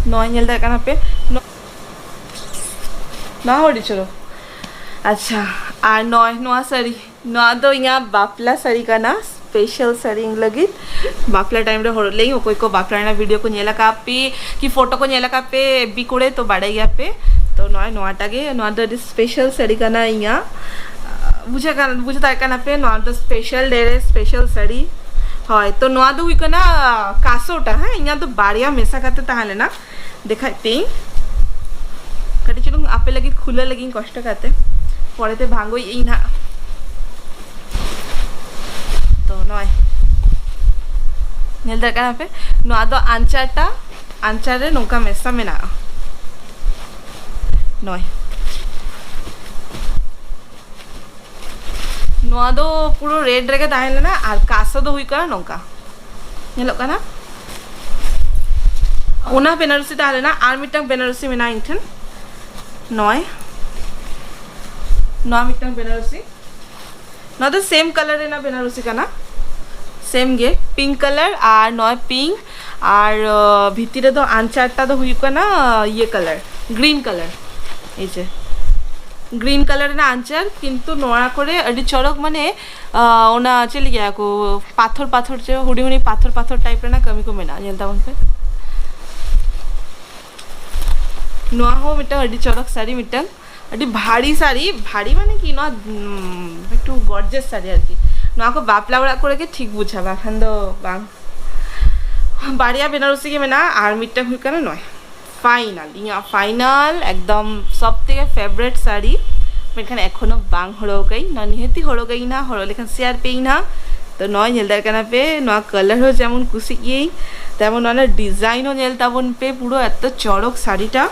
ᱱᱚᱣᱟ ᱧᱮᱞ ᱫᱟᱲᱮᱭᱟᱜ ᱠᱟᱱᱟ ᱯᱮ, ᱱᱚ-, ᱱᱚᱣᱟ ᱦᱚᱸ ᱟᱹᱰᱤ ᱪᱚᱨᱚᱠ᱾ ᱟᱪᱪᱷᱟ, ᱟᱨ ᱱᱚᱜᱼᱚᱭ ᱱᱚᱣᱟ ᱥᱟᱹᱲᱤ, ᱱᱚᱣᱟ ᱫᱚ ᱤᱧᱟᱹᱜ ᱵᱟᱯᱞᱟ ᱥᱟᱹᱲᱤ ᱠᱟᱱᱟ, ᱥᱯᱮᱥᱟᱞ ᱥᱟᱹᱲᱤ ᱤᱧ ᱞᱟᱹᱜᱤᱫ᱾ ᱵᱟᱯᱞᱟ ᱴᱟᱭᱤᱢ ᱨᱮ ᱦᱚᱨᱚᱜ ᱞᱟᱹᱜᱤᱫ, ᱚᱠᱚᱭ ᱠᱚ ᱵᱟᱯᱞᱟ ᱨᱮᱱᱟᱜ ᱵᱷᱤᱰᱤᱭᱳ ᱠᱚ ᱧᱮᱞ ᱟᱠᱟᱫ ᱯᱮ ᱠᱤ ᱯᱷᱳᱴᱳ ᱠᱚ ᱧᱮᱞ ᱟᱠᱟᱫ ᱯᱮ ᱮᱯᱷ ᱵᱤ ᱠᱚᱨᱮ, ᱛᱚ ᱵᱟᱲᱟᱭ ᱜᱮᱭᱟ ᱯᱮ᱾ ᱛᱚ ᱱᱚᱣᱟ, ᱱᱚᱣᱟᱴᱟᱜ ᱜᱮ, ᱱᱚᱣᱟ ᱫᱚ ᱟᱹᱰᱤ ᱥᱯᱮᱥᱟᱞ ᱥᱟᱹᱲᱤ ᱠᱟᱱᱟ ᱤᱧᱟᱹᱜ᱾ ᱵᱩᱡᱷᱟᱹᱜ ᱠᱟᱱ, ᱵᱩᱡᱷᱟᱹᱣ ᱫᱟᱲᱮᱭᱟᱜ ᱠᱟᱱᱟ ᱯᱮ, ᱱᱚᱣᱟ ᱫᱚ ᱥᱯᱮᱥᱟᱞ ᱰᱮ ᱨᱮ ᱥᱯᱮᱥᱟᱞ ᱥᱟᱹᱲᱤ᱾ ᱦᱳᱭ, ᱛᱚ ᱱᱚᱣᱟ ᱫᱚ ᱦᱩᱭᱩᱜ ᱠᱟᱱᱟ ᱠᱟᱥᱳᱴᱟ, ᱦᱮᱸ, ᱤᱧᱟᱹᱜ ᱫᱚ ᱵᱟᱨᱭᱟ ᱢᱮᱥᱟ ᱠᱟᱛᱮ ᱛᱟᱦᱮᱸ ᱞᱮᱱᱟ᱾ ᱫᱮᱠᱷᱟᱭ ᱯᱮᱭᱟᱹᱧ᱾ ᱠᱟᱹᱴᱤᱡ ᱪᱩᱞᱩᱝ ᱟᱯᱮ ᱞᱟᱹᱜᱤᱫ ᱠᱷᱩᱞᱟᱹ ᱞᱟᱹᱜᱤᱫ ᱤᱧ ᱠᱚᱥᱴᱚ ᱠᱟᱛᱮ, ᱯᱚᱨᱮᱛᱮ ᱵᱷᱟᱝᱜᱚᱭᱮᱫ ᱟᱹᱧ ᱱᱟᱦᱟᱜ᱾ ᱛᱚ ᱱᱚᱜᱼᱚᱭ ᱧᱮᱞ ᱫᱟᱲᱮᱭᱟᱜ ᱠᱟᱱᱟ ᱯᱮ, ᱱᱚᱣᱟ ᱫᱚ ᱟᱧᱪᱟᱨᱴᱟ, ᱟᱧᱪᱟᱨ ᱨᱮ ᱱᱚᱝᱠᱟ ᱢᱮᱥᱟ ᱢᱮᱱᱟᱜᱼᱟ᱾ ᱱᱚᱜᱼᱚᱭ ᱱᱚᱣᱟ ᱫᱚ ᱯᱩᱨᱟᱹ ᱨᱮᱰ ᱨᱮᱜᱮ ᱛᱟᱦᱮᱸ ᱞᱮᱱᱟ, ᱟᱨ ᱠᱟᱥᱳ ᱫᱚ ᱦᱩᱭᱩᱜ ᱠᱟᱱᱟ ᱱᱚᱝᱠᱟ, ᱧᱮᱞᱚᱜ ᱠᱟᱱᱟ᱾ ᱚᱱᱟ ᱵᱮᱱᱟᱨᱚᱥᱤ ᱛᱟᱦᱮᱸ ᱞᱮᱱᱟ᱾ ᱟᱨ ᱢᱤᱫᱴᱟᱝ ᱵᱮᱱᱟᱨᱚᱥᱤ ᱢᱮᱱᱟᱜᱼᱟ ᱤᱧ ᱴᱷᱮᱱ, ᱱᱚᱜᱼᱚᱭ ᱱᱚᱣᱟ ᱢᱤᱫᱴᱟᱝ ᱵᱮᱱᱟᱨᱚᱥᱤ᱾ ᱱᱚᱣᱟ ᱫᱚ ᱥᱮᱢ ᱠᱟᱞᱟᱨ ᱨᱮᱱᱟᱜ ᱵᱮᱱᱟᱨᱚᱥᱤ ᱠᱟᱱᱟ, ᱥᱮᱢ ᱜᱮ, ᱯᱤᱝᱠ ᱠᱟᱞᱟᱨ᱾ ᱟᱨ ᱱᱚᱣᱟ ᱯᱤᱝᱠ, ᱟᱨ ᱟᱸ, ᱵᱷᱤᱛᱤᱨ ᱨᱮᱫᱚ ᱟᱱᱪᱟᱨᱴᱟ ᱫᱚ ᱦᱩᱭᱩᱜ ᱠᱟᱱᱟ ᱤᱭᱟᱹ ᱠᱟᱞᱟᱨ, ᱜᱨᱤᱱ ᱠᱟᱞᱟᱨ᱾ ᱮᱭ ᱡᱮ ᱜᱨᱤᱱ ᱠᱟᱞᱟᱨ ᱨᱮᱱᱟᱜ ᱟᱱᱪᱟᱨ, ᱠᱤᱱᱛᱩ ᱱᱚᱣᱟ ᱠᱚᱨᱮ ᱟᱹᱰᱤ ᱪᱚᱨᱚᱠ, ᱢᱟᱱᱮ ᱟᱸ, ᱚᱱᱟ ᱪᱮᱫ ᱞᱟᱹᱭᱟ ᱠᱚ, ᱯᱟᱛᱷᱚᱨ ᱯᱟᱛᱷᱚᱨ ᱪᱮ ᱦᱩᱰᱤᱧ ᱦᱩᱰᱤᱧ ᱯᱟᱛᱷᱚᱨ ᱯᱟᱛᱷᱚᱨ ᱴᱟᱭᱤᱯ ᱨᱮᱱᱟᱜ ᱠᱟᱹᱢᱤ ᱠᱚ ᱢᱮᱱᱟᱜᱼᱟ᱾ ᱧᱮᱞ ᱛᱟᱵᱚᱱ ᱯᱮ, ᱱᱚᱣᱟ ᱦᱚᱸ ᱢᱤᱫᱴᱟᱝ ᱟᱹᱰᱤ ᱪᱚᱨᱚᱠ ᱥᱟᱹᱲᱤ, ᱢᱤᱫᱴᱟᱝ ᱟᱹᱰᱤ ᱵᱷᱟᱨᱤ ᱥᱟᱹᱲᱤ᱾ ᱵᱷᱟᱨᱤ ᱢᱟᱱᱮ ᱠᱤ, ᱱᱚᱣᱟ ᱩᱸ, ᱮᱠᱴᱩ ᱜᱚᱨᱡᱮᱥ ᱥᱟᱹᱲᱤ ᱟᱨᱠᱤ᱾ ᱱᱚᱣᱟ ᱠᱚ ᱵᱟᱯᱞᱟ ᱚᱲᱟᱜ ᱠᱚᱨᱮ ᱜᱮ ᱴᱷᱤᱠ ᱵᱩᱡᱷᱟᱹᱜᱼᱟ, ᱵᱟᱠᱷᱟᱱ ᱫᱚ ᱵᱟᱝ᱾ ᱵᱟᱨᱭᱟ ᱵᱮᱱᱟᱨᱚᱥᱤ ᱜᱮ ᱢᱮᱱᱟᱜᱼᱟ, ᱟᱨ ᱢᱤᱫᱴᱟᱝ ᱦᱩᱭᱩᱜ ᱠᱟᱱᱟ ᱱᱚᱣᱟ ᱯᱷᱟᱭᱱᱟᱞ, ᱤᱧᱟᱹᱜ ᱯᱷᱟᱭᱱᱟᱞ ᱮᱠᱫᱚᱢ ᱥᱚᱵ ᱛᱷᱮᱠᱮ ᱯᱷᱮᱵᱟᱨᱮᱴ ᱥᱟᱹᱲᱤ, ᱢᱮᱱᱠᱷᱟᱱ ᱮᱠᱷᱚᱱᱳ ᱵᱟᱝ ᱦᱚᱨᱚᱜ ᱟᱠᱟᱫᱟᱹᱧ᱾ ᱱᱚᱣᱟ ᱱᱤᱦᱟᱹᱛᱤ ᱦᱚᱨᱚᱜ ᱟᱹᱧ ᱱᱟᱦᱟᱜ, ᱦᱚᱨᱚᱜ ᱞᱮᱠᱷᱟᱱ ᱥᱮᱭᱟᱨ ᱯᱮᱭᱟᱹᱧ ᱱᱟᱦᱟᱜ᱾ ᱛᱚ ᱱᱚᱜᱼᱚᱭ ᱧᱮᱞ ᱫᱟᱲᱮᱭᱟᱜ ᱠᱟᱱᱟ ᱯᱮ, ᱱᱚᱣᱟ ᱠᱟᱞᱟᱨ ᱦᱚᱸ ᱡᱮᱢᱚᱱ ᱠᱩᱥᱤᱜ ᱜᱤᱭᱟᱹᱧ, ᱛᱮᱢᱚᱱ ᱱᱚᱣᱟ ᱨᱮᱱᱟᱜ ᱰᱤᱡᱟᱭᱤᱱ ᱦᱚᱸ ᱧᱮᱞ ᱛᱟᱵᱚᱱ ᱯᱮ, ᱯᱩᱨᱟᱹ ᱮᱛᱚ ᱪᱚᱨᱚᱠ ᱥᱟᱹᱲᱤᱴᱟ᱾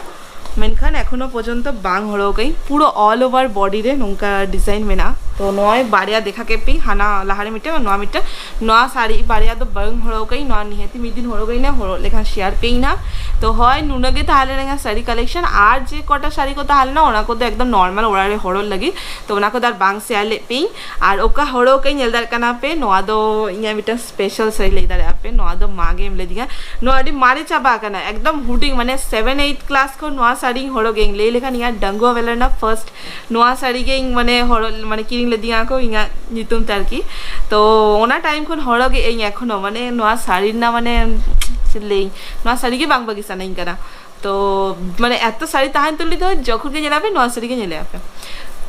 ᱢᱮᱱᱠᱷᱟᱱ ᱮᱠᱷᱚᱱᱳ ᱯᱚᱨᱡᱚᱱᱛᱚ ᱵᱟᱝ ᱦᱚᱨᱚᱜ ᱟᱠᱟᱫᱟᱹᱧ᱾ ᱯᱩᱨᱟᱹ all over body ᱨᱮ ᱱᱚᱝᱠᱟ ᱰᱤᱡᱟᱭᱤᱱ ᱢᱮᱱᱟᱜᱼᱟ᱾ ᱛᱚ ᱱᱚᱜᱼᱚᱭ ᱵᱟᱨᱭᱟ ᱫᱮᱠᱷᱟ ᱠᱮᱫ ᱯᱮᱭᱟᱹᱧ, ᱦᱟᱱᱟ ᱞᱟᱦᱟᱨᱮ ᱢᱤᱫᱴᱟᱝ ᱟᱨ ᱱᱚᱣᱟ ᱢᱤᱫᱴᱟᱝ᱾ ᱱᱚᱣᱟ ᱥᱟᱹᱲᱤ ᱵᱟᱨᱭᱟ ᱫᱚ ᱵᱟᱹᱧ ᱦᱚᱨᱚᱜ ᱟᱠᱟᱫᱟᱹᱧ, ᱱᱚᱣᱟ ᱱᱤᱦᱟᱹᱛᱤ ᱢᱤᱫ ᱫᱤᱱ ᱦᱚᱨᱚᱜ ᱟᱹᱧ ᱱᱟᱦᱟᱜ, ᱦᱚᱨᱚᱜ ᱞᱮᱠᱷᱟᱱ ᱥᱮᱭᱟᱨ ᱯᱮᱭᱟᱹᱧ ᱱᱟᱦᱟᱜ᱾ ᱛᱚ ᱦᱳᱭ, ᱱᱩᱱᱟᱹᱜ ᱜᱮ ᱛᱟᱦᱮᱸ ᱞᱮᱱᱟ ᱥᱟᱹᱲᱤ ᱠᱟᱞᱮᱠᱥᱚᱱ᱾ ᱟᱨ ᱡᱮ ᱠᱚᱴᱟ ᱥᱟᱹᱲᱤ ᱠᱚ ᱛᱟᱦᱮᱸ ᱞᱮᱱᱟ, ᱚᱱᱟ ᱠᱚᱫᱚ ᱮᱠᱫᱚᱢ ᱱᱚᱨᱢᱟᱞ ᱚᱲᱟᱜ ᱨᱮ ᱦᱚᱨᱚᱜ ᱞᱟᱹᱜᱤᱫ, ᱛᱚ ᱚᱱᱟ ᱠᱚᱫᱚ ᱟᱨ ᱵᱟᱝ ᱥᱮᱭᱟᱨ ᱞᱮᱫ ᱯᱮᱭᱟᱹᱧ᱾ ᱟᱨ ᱚᱠᱟ ᱦᱚᱨᱚᱜ ᱟᱠᱟᱫᱟᱹᱧ ᱧᱮᱞ ᱫᱟᱲᱮᱭᱟᱜ ᱠᱟᱱᱟ ᱯᱮ, ᱱᱚᱣᱟ ᱫᱚ ᱤᱧᱟᱹᱜ ᱢᱤᱫᱴᱟᱝ ᱥᱯᱮᱥᱟᱞ ᱥᱟᱹᱲᱤ ᱞᱟᱹᱭ ᱫᱟᱲᱮᱭᱟᱜᱼᱟ ᱯᱮ, ᱱᱚᱣᱟ ᱫᱚ ᱢᱟ ᱜᱮ ᱮᱢ ᱞᱮᱫᱤᱧᱟ᱾ ᱱᱚᱣᱟ ᱟᱹᱰᱤ ᱢᱟᱨᱮ ᱪᱟᱵᱟ ᱟᱠᱟᱱᱟ, ᱮᱠᱫᱚᱢ ᱦᱩᱰᱤᱧ, ᱢᱟᱱᱮ ᱥᱮᱵᱷᱮᱱ ᱮᱭᱤᱴ ᱠᱞᱟᱥ ᱠᱷᱚᱱ ᱱᱚᱣᱟ ᱥᱟᱹᱲᱤᱧ ᱦᱚᱨᱚᱜ ᱟᱹᱧ᱾ ᱞᱟᱹᱭ ᱞᱮᱠᱷᱟᱱ ᱤᱧᱟᱹᱜ ᱰᱟᱺᱜᱩᱣᱟᱹ ᱵᱮᱞᱟ ᱨᱮᱱᱟᱜ ᱯᱷᱟᱨᱥᱴ ᱱᱚᱣᱟ ᱥᱟᱹᱲᱤ ᱜᱮ ᱤᱧ, ᱢᱟᱱᱮ, ᱦᱚᱨᱚᱜ, ᱢᱟᱱᱮ, ᱠᱤᱨᱤᱧ ᱞᱮᱫᱤᱧᱟ ᱠᱚ ᱤᱧᱟᱹᱜ ᱧᱩᱛᱩᱢ ᱛᱮ ᱟᱨᱠᱤ᱾ ᱛᱚ ᱚᱱᱟ ᱴᱟᱭᱤᱢ ᱠᱷᱚᱱ ᱦᱚᱨᱚᱜ ᱮᱫ ᱟᱹᱧ ᱮᱠᱷᱚᱱᱳ, ᱢᱟᱱᱮ, ᱱᱚᱣᱟ ᱥᱟᱹᱲᱤ ᱨᱮᱱᱟᱜ, ᱢᱟᱱᱮ, ᱪᱮᱫ ᱞᱟᱹᱭᱟᱹᱧ, ᱱᱚᱣᱟ ᱥᱟᱹᱲᱤ ᱜᱮ ᱵᱟᱝ ᱵᱟᱹᱜᱤ ᱥᱟᱱᱟᱧ ᱠᱟᱱᱟ᱾ ᱛᱚ, ᱢᱟᱱᱮ, ᱮᱛᱚ ᱥᱟᱹᱲᱤ ᱛᱟᱦᱮᱱ ᱛᱩᱞᱩᱡ ᱫᱚ ᱡᱚᱠᱷᱚᱱ ᱜᱮ ᱧᱮᱞᱟᱯᱮ, ᱱᱚᱣᱟ ᱥᱟᱹᱲᱤ ᱜᱮ ᱧᱮᱞᱮᱜᱼᱟ ᱯᱮ᱾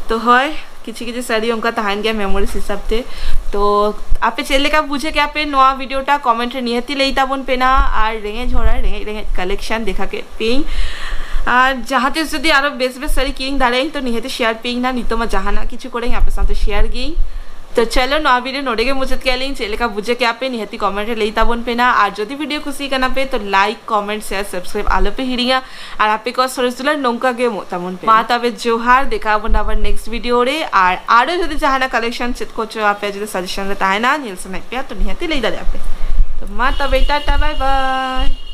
ᱛᱚ ᱦᱳᱭ, ᱠᱤᱪᱷᱩ ᱠᱤᱪᱷᱩ ᱥᱟᱹᱲᱤ ᱚᱱᱠᱟ ᱛᱟᱦᱮᱱ ᱜᱮᱭᱟ ᱢᱮᱢᱳᱨᱤᱡᱽ ᱦᱤᱥᱟᱵ ᱛᱮ᱾ ᱛᱚ ᱟᱯᱮ ᱪᱮᱫ ᱞᱮᱠᱟ ᱵᱩᱡᱷᱟᱹᱣ ᱠᱮᱜᱼᱟ ᱯᱮ ᱱᱚᱣᱟ ᱵᱷᱤᱰᱤᱭᱳᱴᱟ, ᱠᱚᱢᱮᱱᱴ ᱨᱮ ᱱᱤᱦᱟᱹᱛᱤ ᱞᱟᱹᱭ ᱛᱟᱵᱚᱱ ᱯᱮ ᱱᱟ᱾ ᱟᱨ ᱨᱮᱸᱜᱮᱡ ᱦᱚᱲᱟᱜ ᱨᱮᱸᱜᱮᱡ ᱨᱮᱸᱜᱮᱡ ᱠᱟᱞᱮᱠᱥᱚᱱ ᱫᱮᱠᱷᱟ ᱠᱮᱫ ᱯᱮᱭᱟᱹᱧ᱾ ᱟᱨ ᱡᱟᱦᱟᱸ ᱛᱤᱥ ᱡᱩᱫᱤ ᱟᱨᱚ ᱵᱮᱥ ᱵᱮᱥ ᱥᱟᱹᱲᱤ ᱠᱤᱨᱤᱧ ᱫᱟᱲᱮᱭᱟᱜᱼᱟᱹᱧ, ᱛᱚ ᱱᱤᱦᱟᱹᱛᱤ ᱥᱮᱭᱟᱨ ᱯᱮᱭᱟᱹᱧ ᱱᱟ᱾ ᱱᱤᱛᱚᱜ ᱢᱟ ᱡᱟᱦᱟᱱᱟᱜ ᱠᱤᱪᱷᱩ ᱠᱚᱨᱮᱧ ᱟᱯᱮ ᱥᱟᱶᱛᱮ ᱥᱮᱭᱟᱨ ᱜᱤᱭᱟᱹᱧ᱾ ᱛᱚ ᱪᱚᱞᱚ, ᱱᱚᱣᱟ ᱵᱷᱤᱰᱤᱭᱳ ᱱᱚᱰᱮ ᱜᱮ ᱢᱩᱪᱟᱹᱫ ᱠᱮᱜᱼᱟ ᱞᱤᱧ᱾ ᱪᱮᱫ ᱞᱮᱠᱟ ᱵᱩᱡᱷᱟᱹᱣ ᱠᱮᱜᱼᱟ ᱯᱮ, ᱱᱤᱦᱟᱹᱛᱤ ᱠᱚᱢᱮᱱᱴ ᱨᱮ ᱞᱟᱹᱭ ᱛᱟᱵᱚᱱ ᱯᱮ ᱱᱟ᱾ ᱟᱨ ᱡᱩᱫᱤ ᱵᱷᱤᱰᱤᱭᱳ ᱠᱩᱥᱤ ᱠᱟᱱᱟ ᱯᱮ, ᱛᱚ ᱞᱟᱭᱤᱠ, ᱠᱚᱢᱮᱱᱴ, ᱥᱮᱭᱟᱨ, ᱥᱟᱵᱥᱠᱨᱟᱭᱤᱵ ᱟᱞᱚ ᱯᱮ ᱦᱤᱲᱤᱧᱟ᱾ ᱟᱨ ᱟᱯᱮ ᱠᱚᱣᱟᱜ ᱥᱚᱨᱮᱥ ᱫᱩᱞᱟᱹᱲ ᱱᱚᱝᱠᱟ ᱜᱮ ᱮᱢᱚᱜ ᱛᱟᱵᱚᱱ ᱯᱮ᱾ ᱢᱟ ᱛᱚᱵᱮ ᱡᱚᱦᱟᱨ, ᱫᱮᱠᱷᱟ ᱟᱵᱚᱱ ᱟᱵᱟᱨ ᱱᱮᱠᱥᱴ ᱵᱷᱤᱰᱤᱭᱳ ᱨᱮ᱾ ᱟᱨ ᱟᱨᱚ ᱡᱩᱫᱤ ᱡᱟᱦᱟᱱᱟᱜ ᱠᱟᱞᱮᱠᱥᱚᱱ ᱪᱮᱫ ᱠᱚᱪᱚ ᱟᱯᱮ ᱡᱩᱫᱤ ᱥᱟᱡᱮᱥᱚᱱ ᱨᱮ ᱛᱟᱦᱮᱱᱟ, ᱧᱮᱞ ᱥᱟᱱᱟᱭᱮᱫ ᱯᱮᱭᱟ, ᱛᱚ ᱱᱤᱦᱟᱹᱛᱤ ᱞᱟᱹᱭ ᱫᱟᱲᱮᱭᱟᱜᱼᱟ ᱯᱮ᱾ ᱛᱚ ᱢᱟ ᱛᱚᱵᱮ, ᱴᱟᱴᱟ, ᱵᱟᱭ ᱵᱟᱭ᱾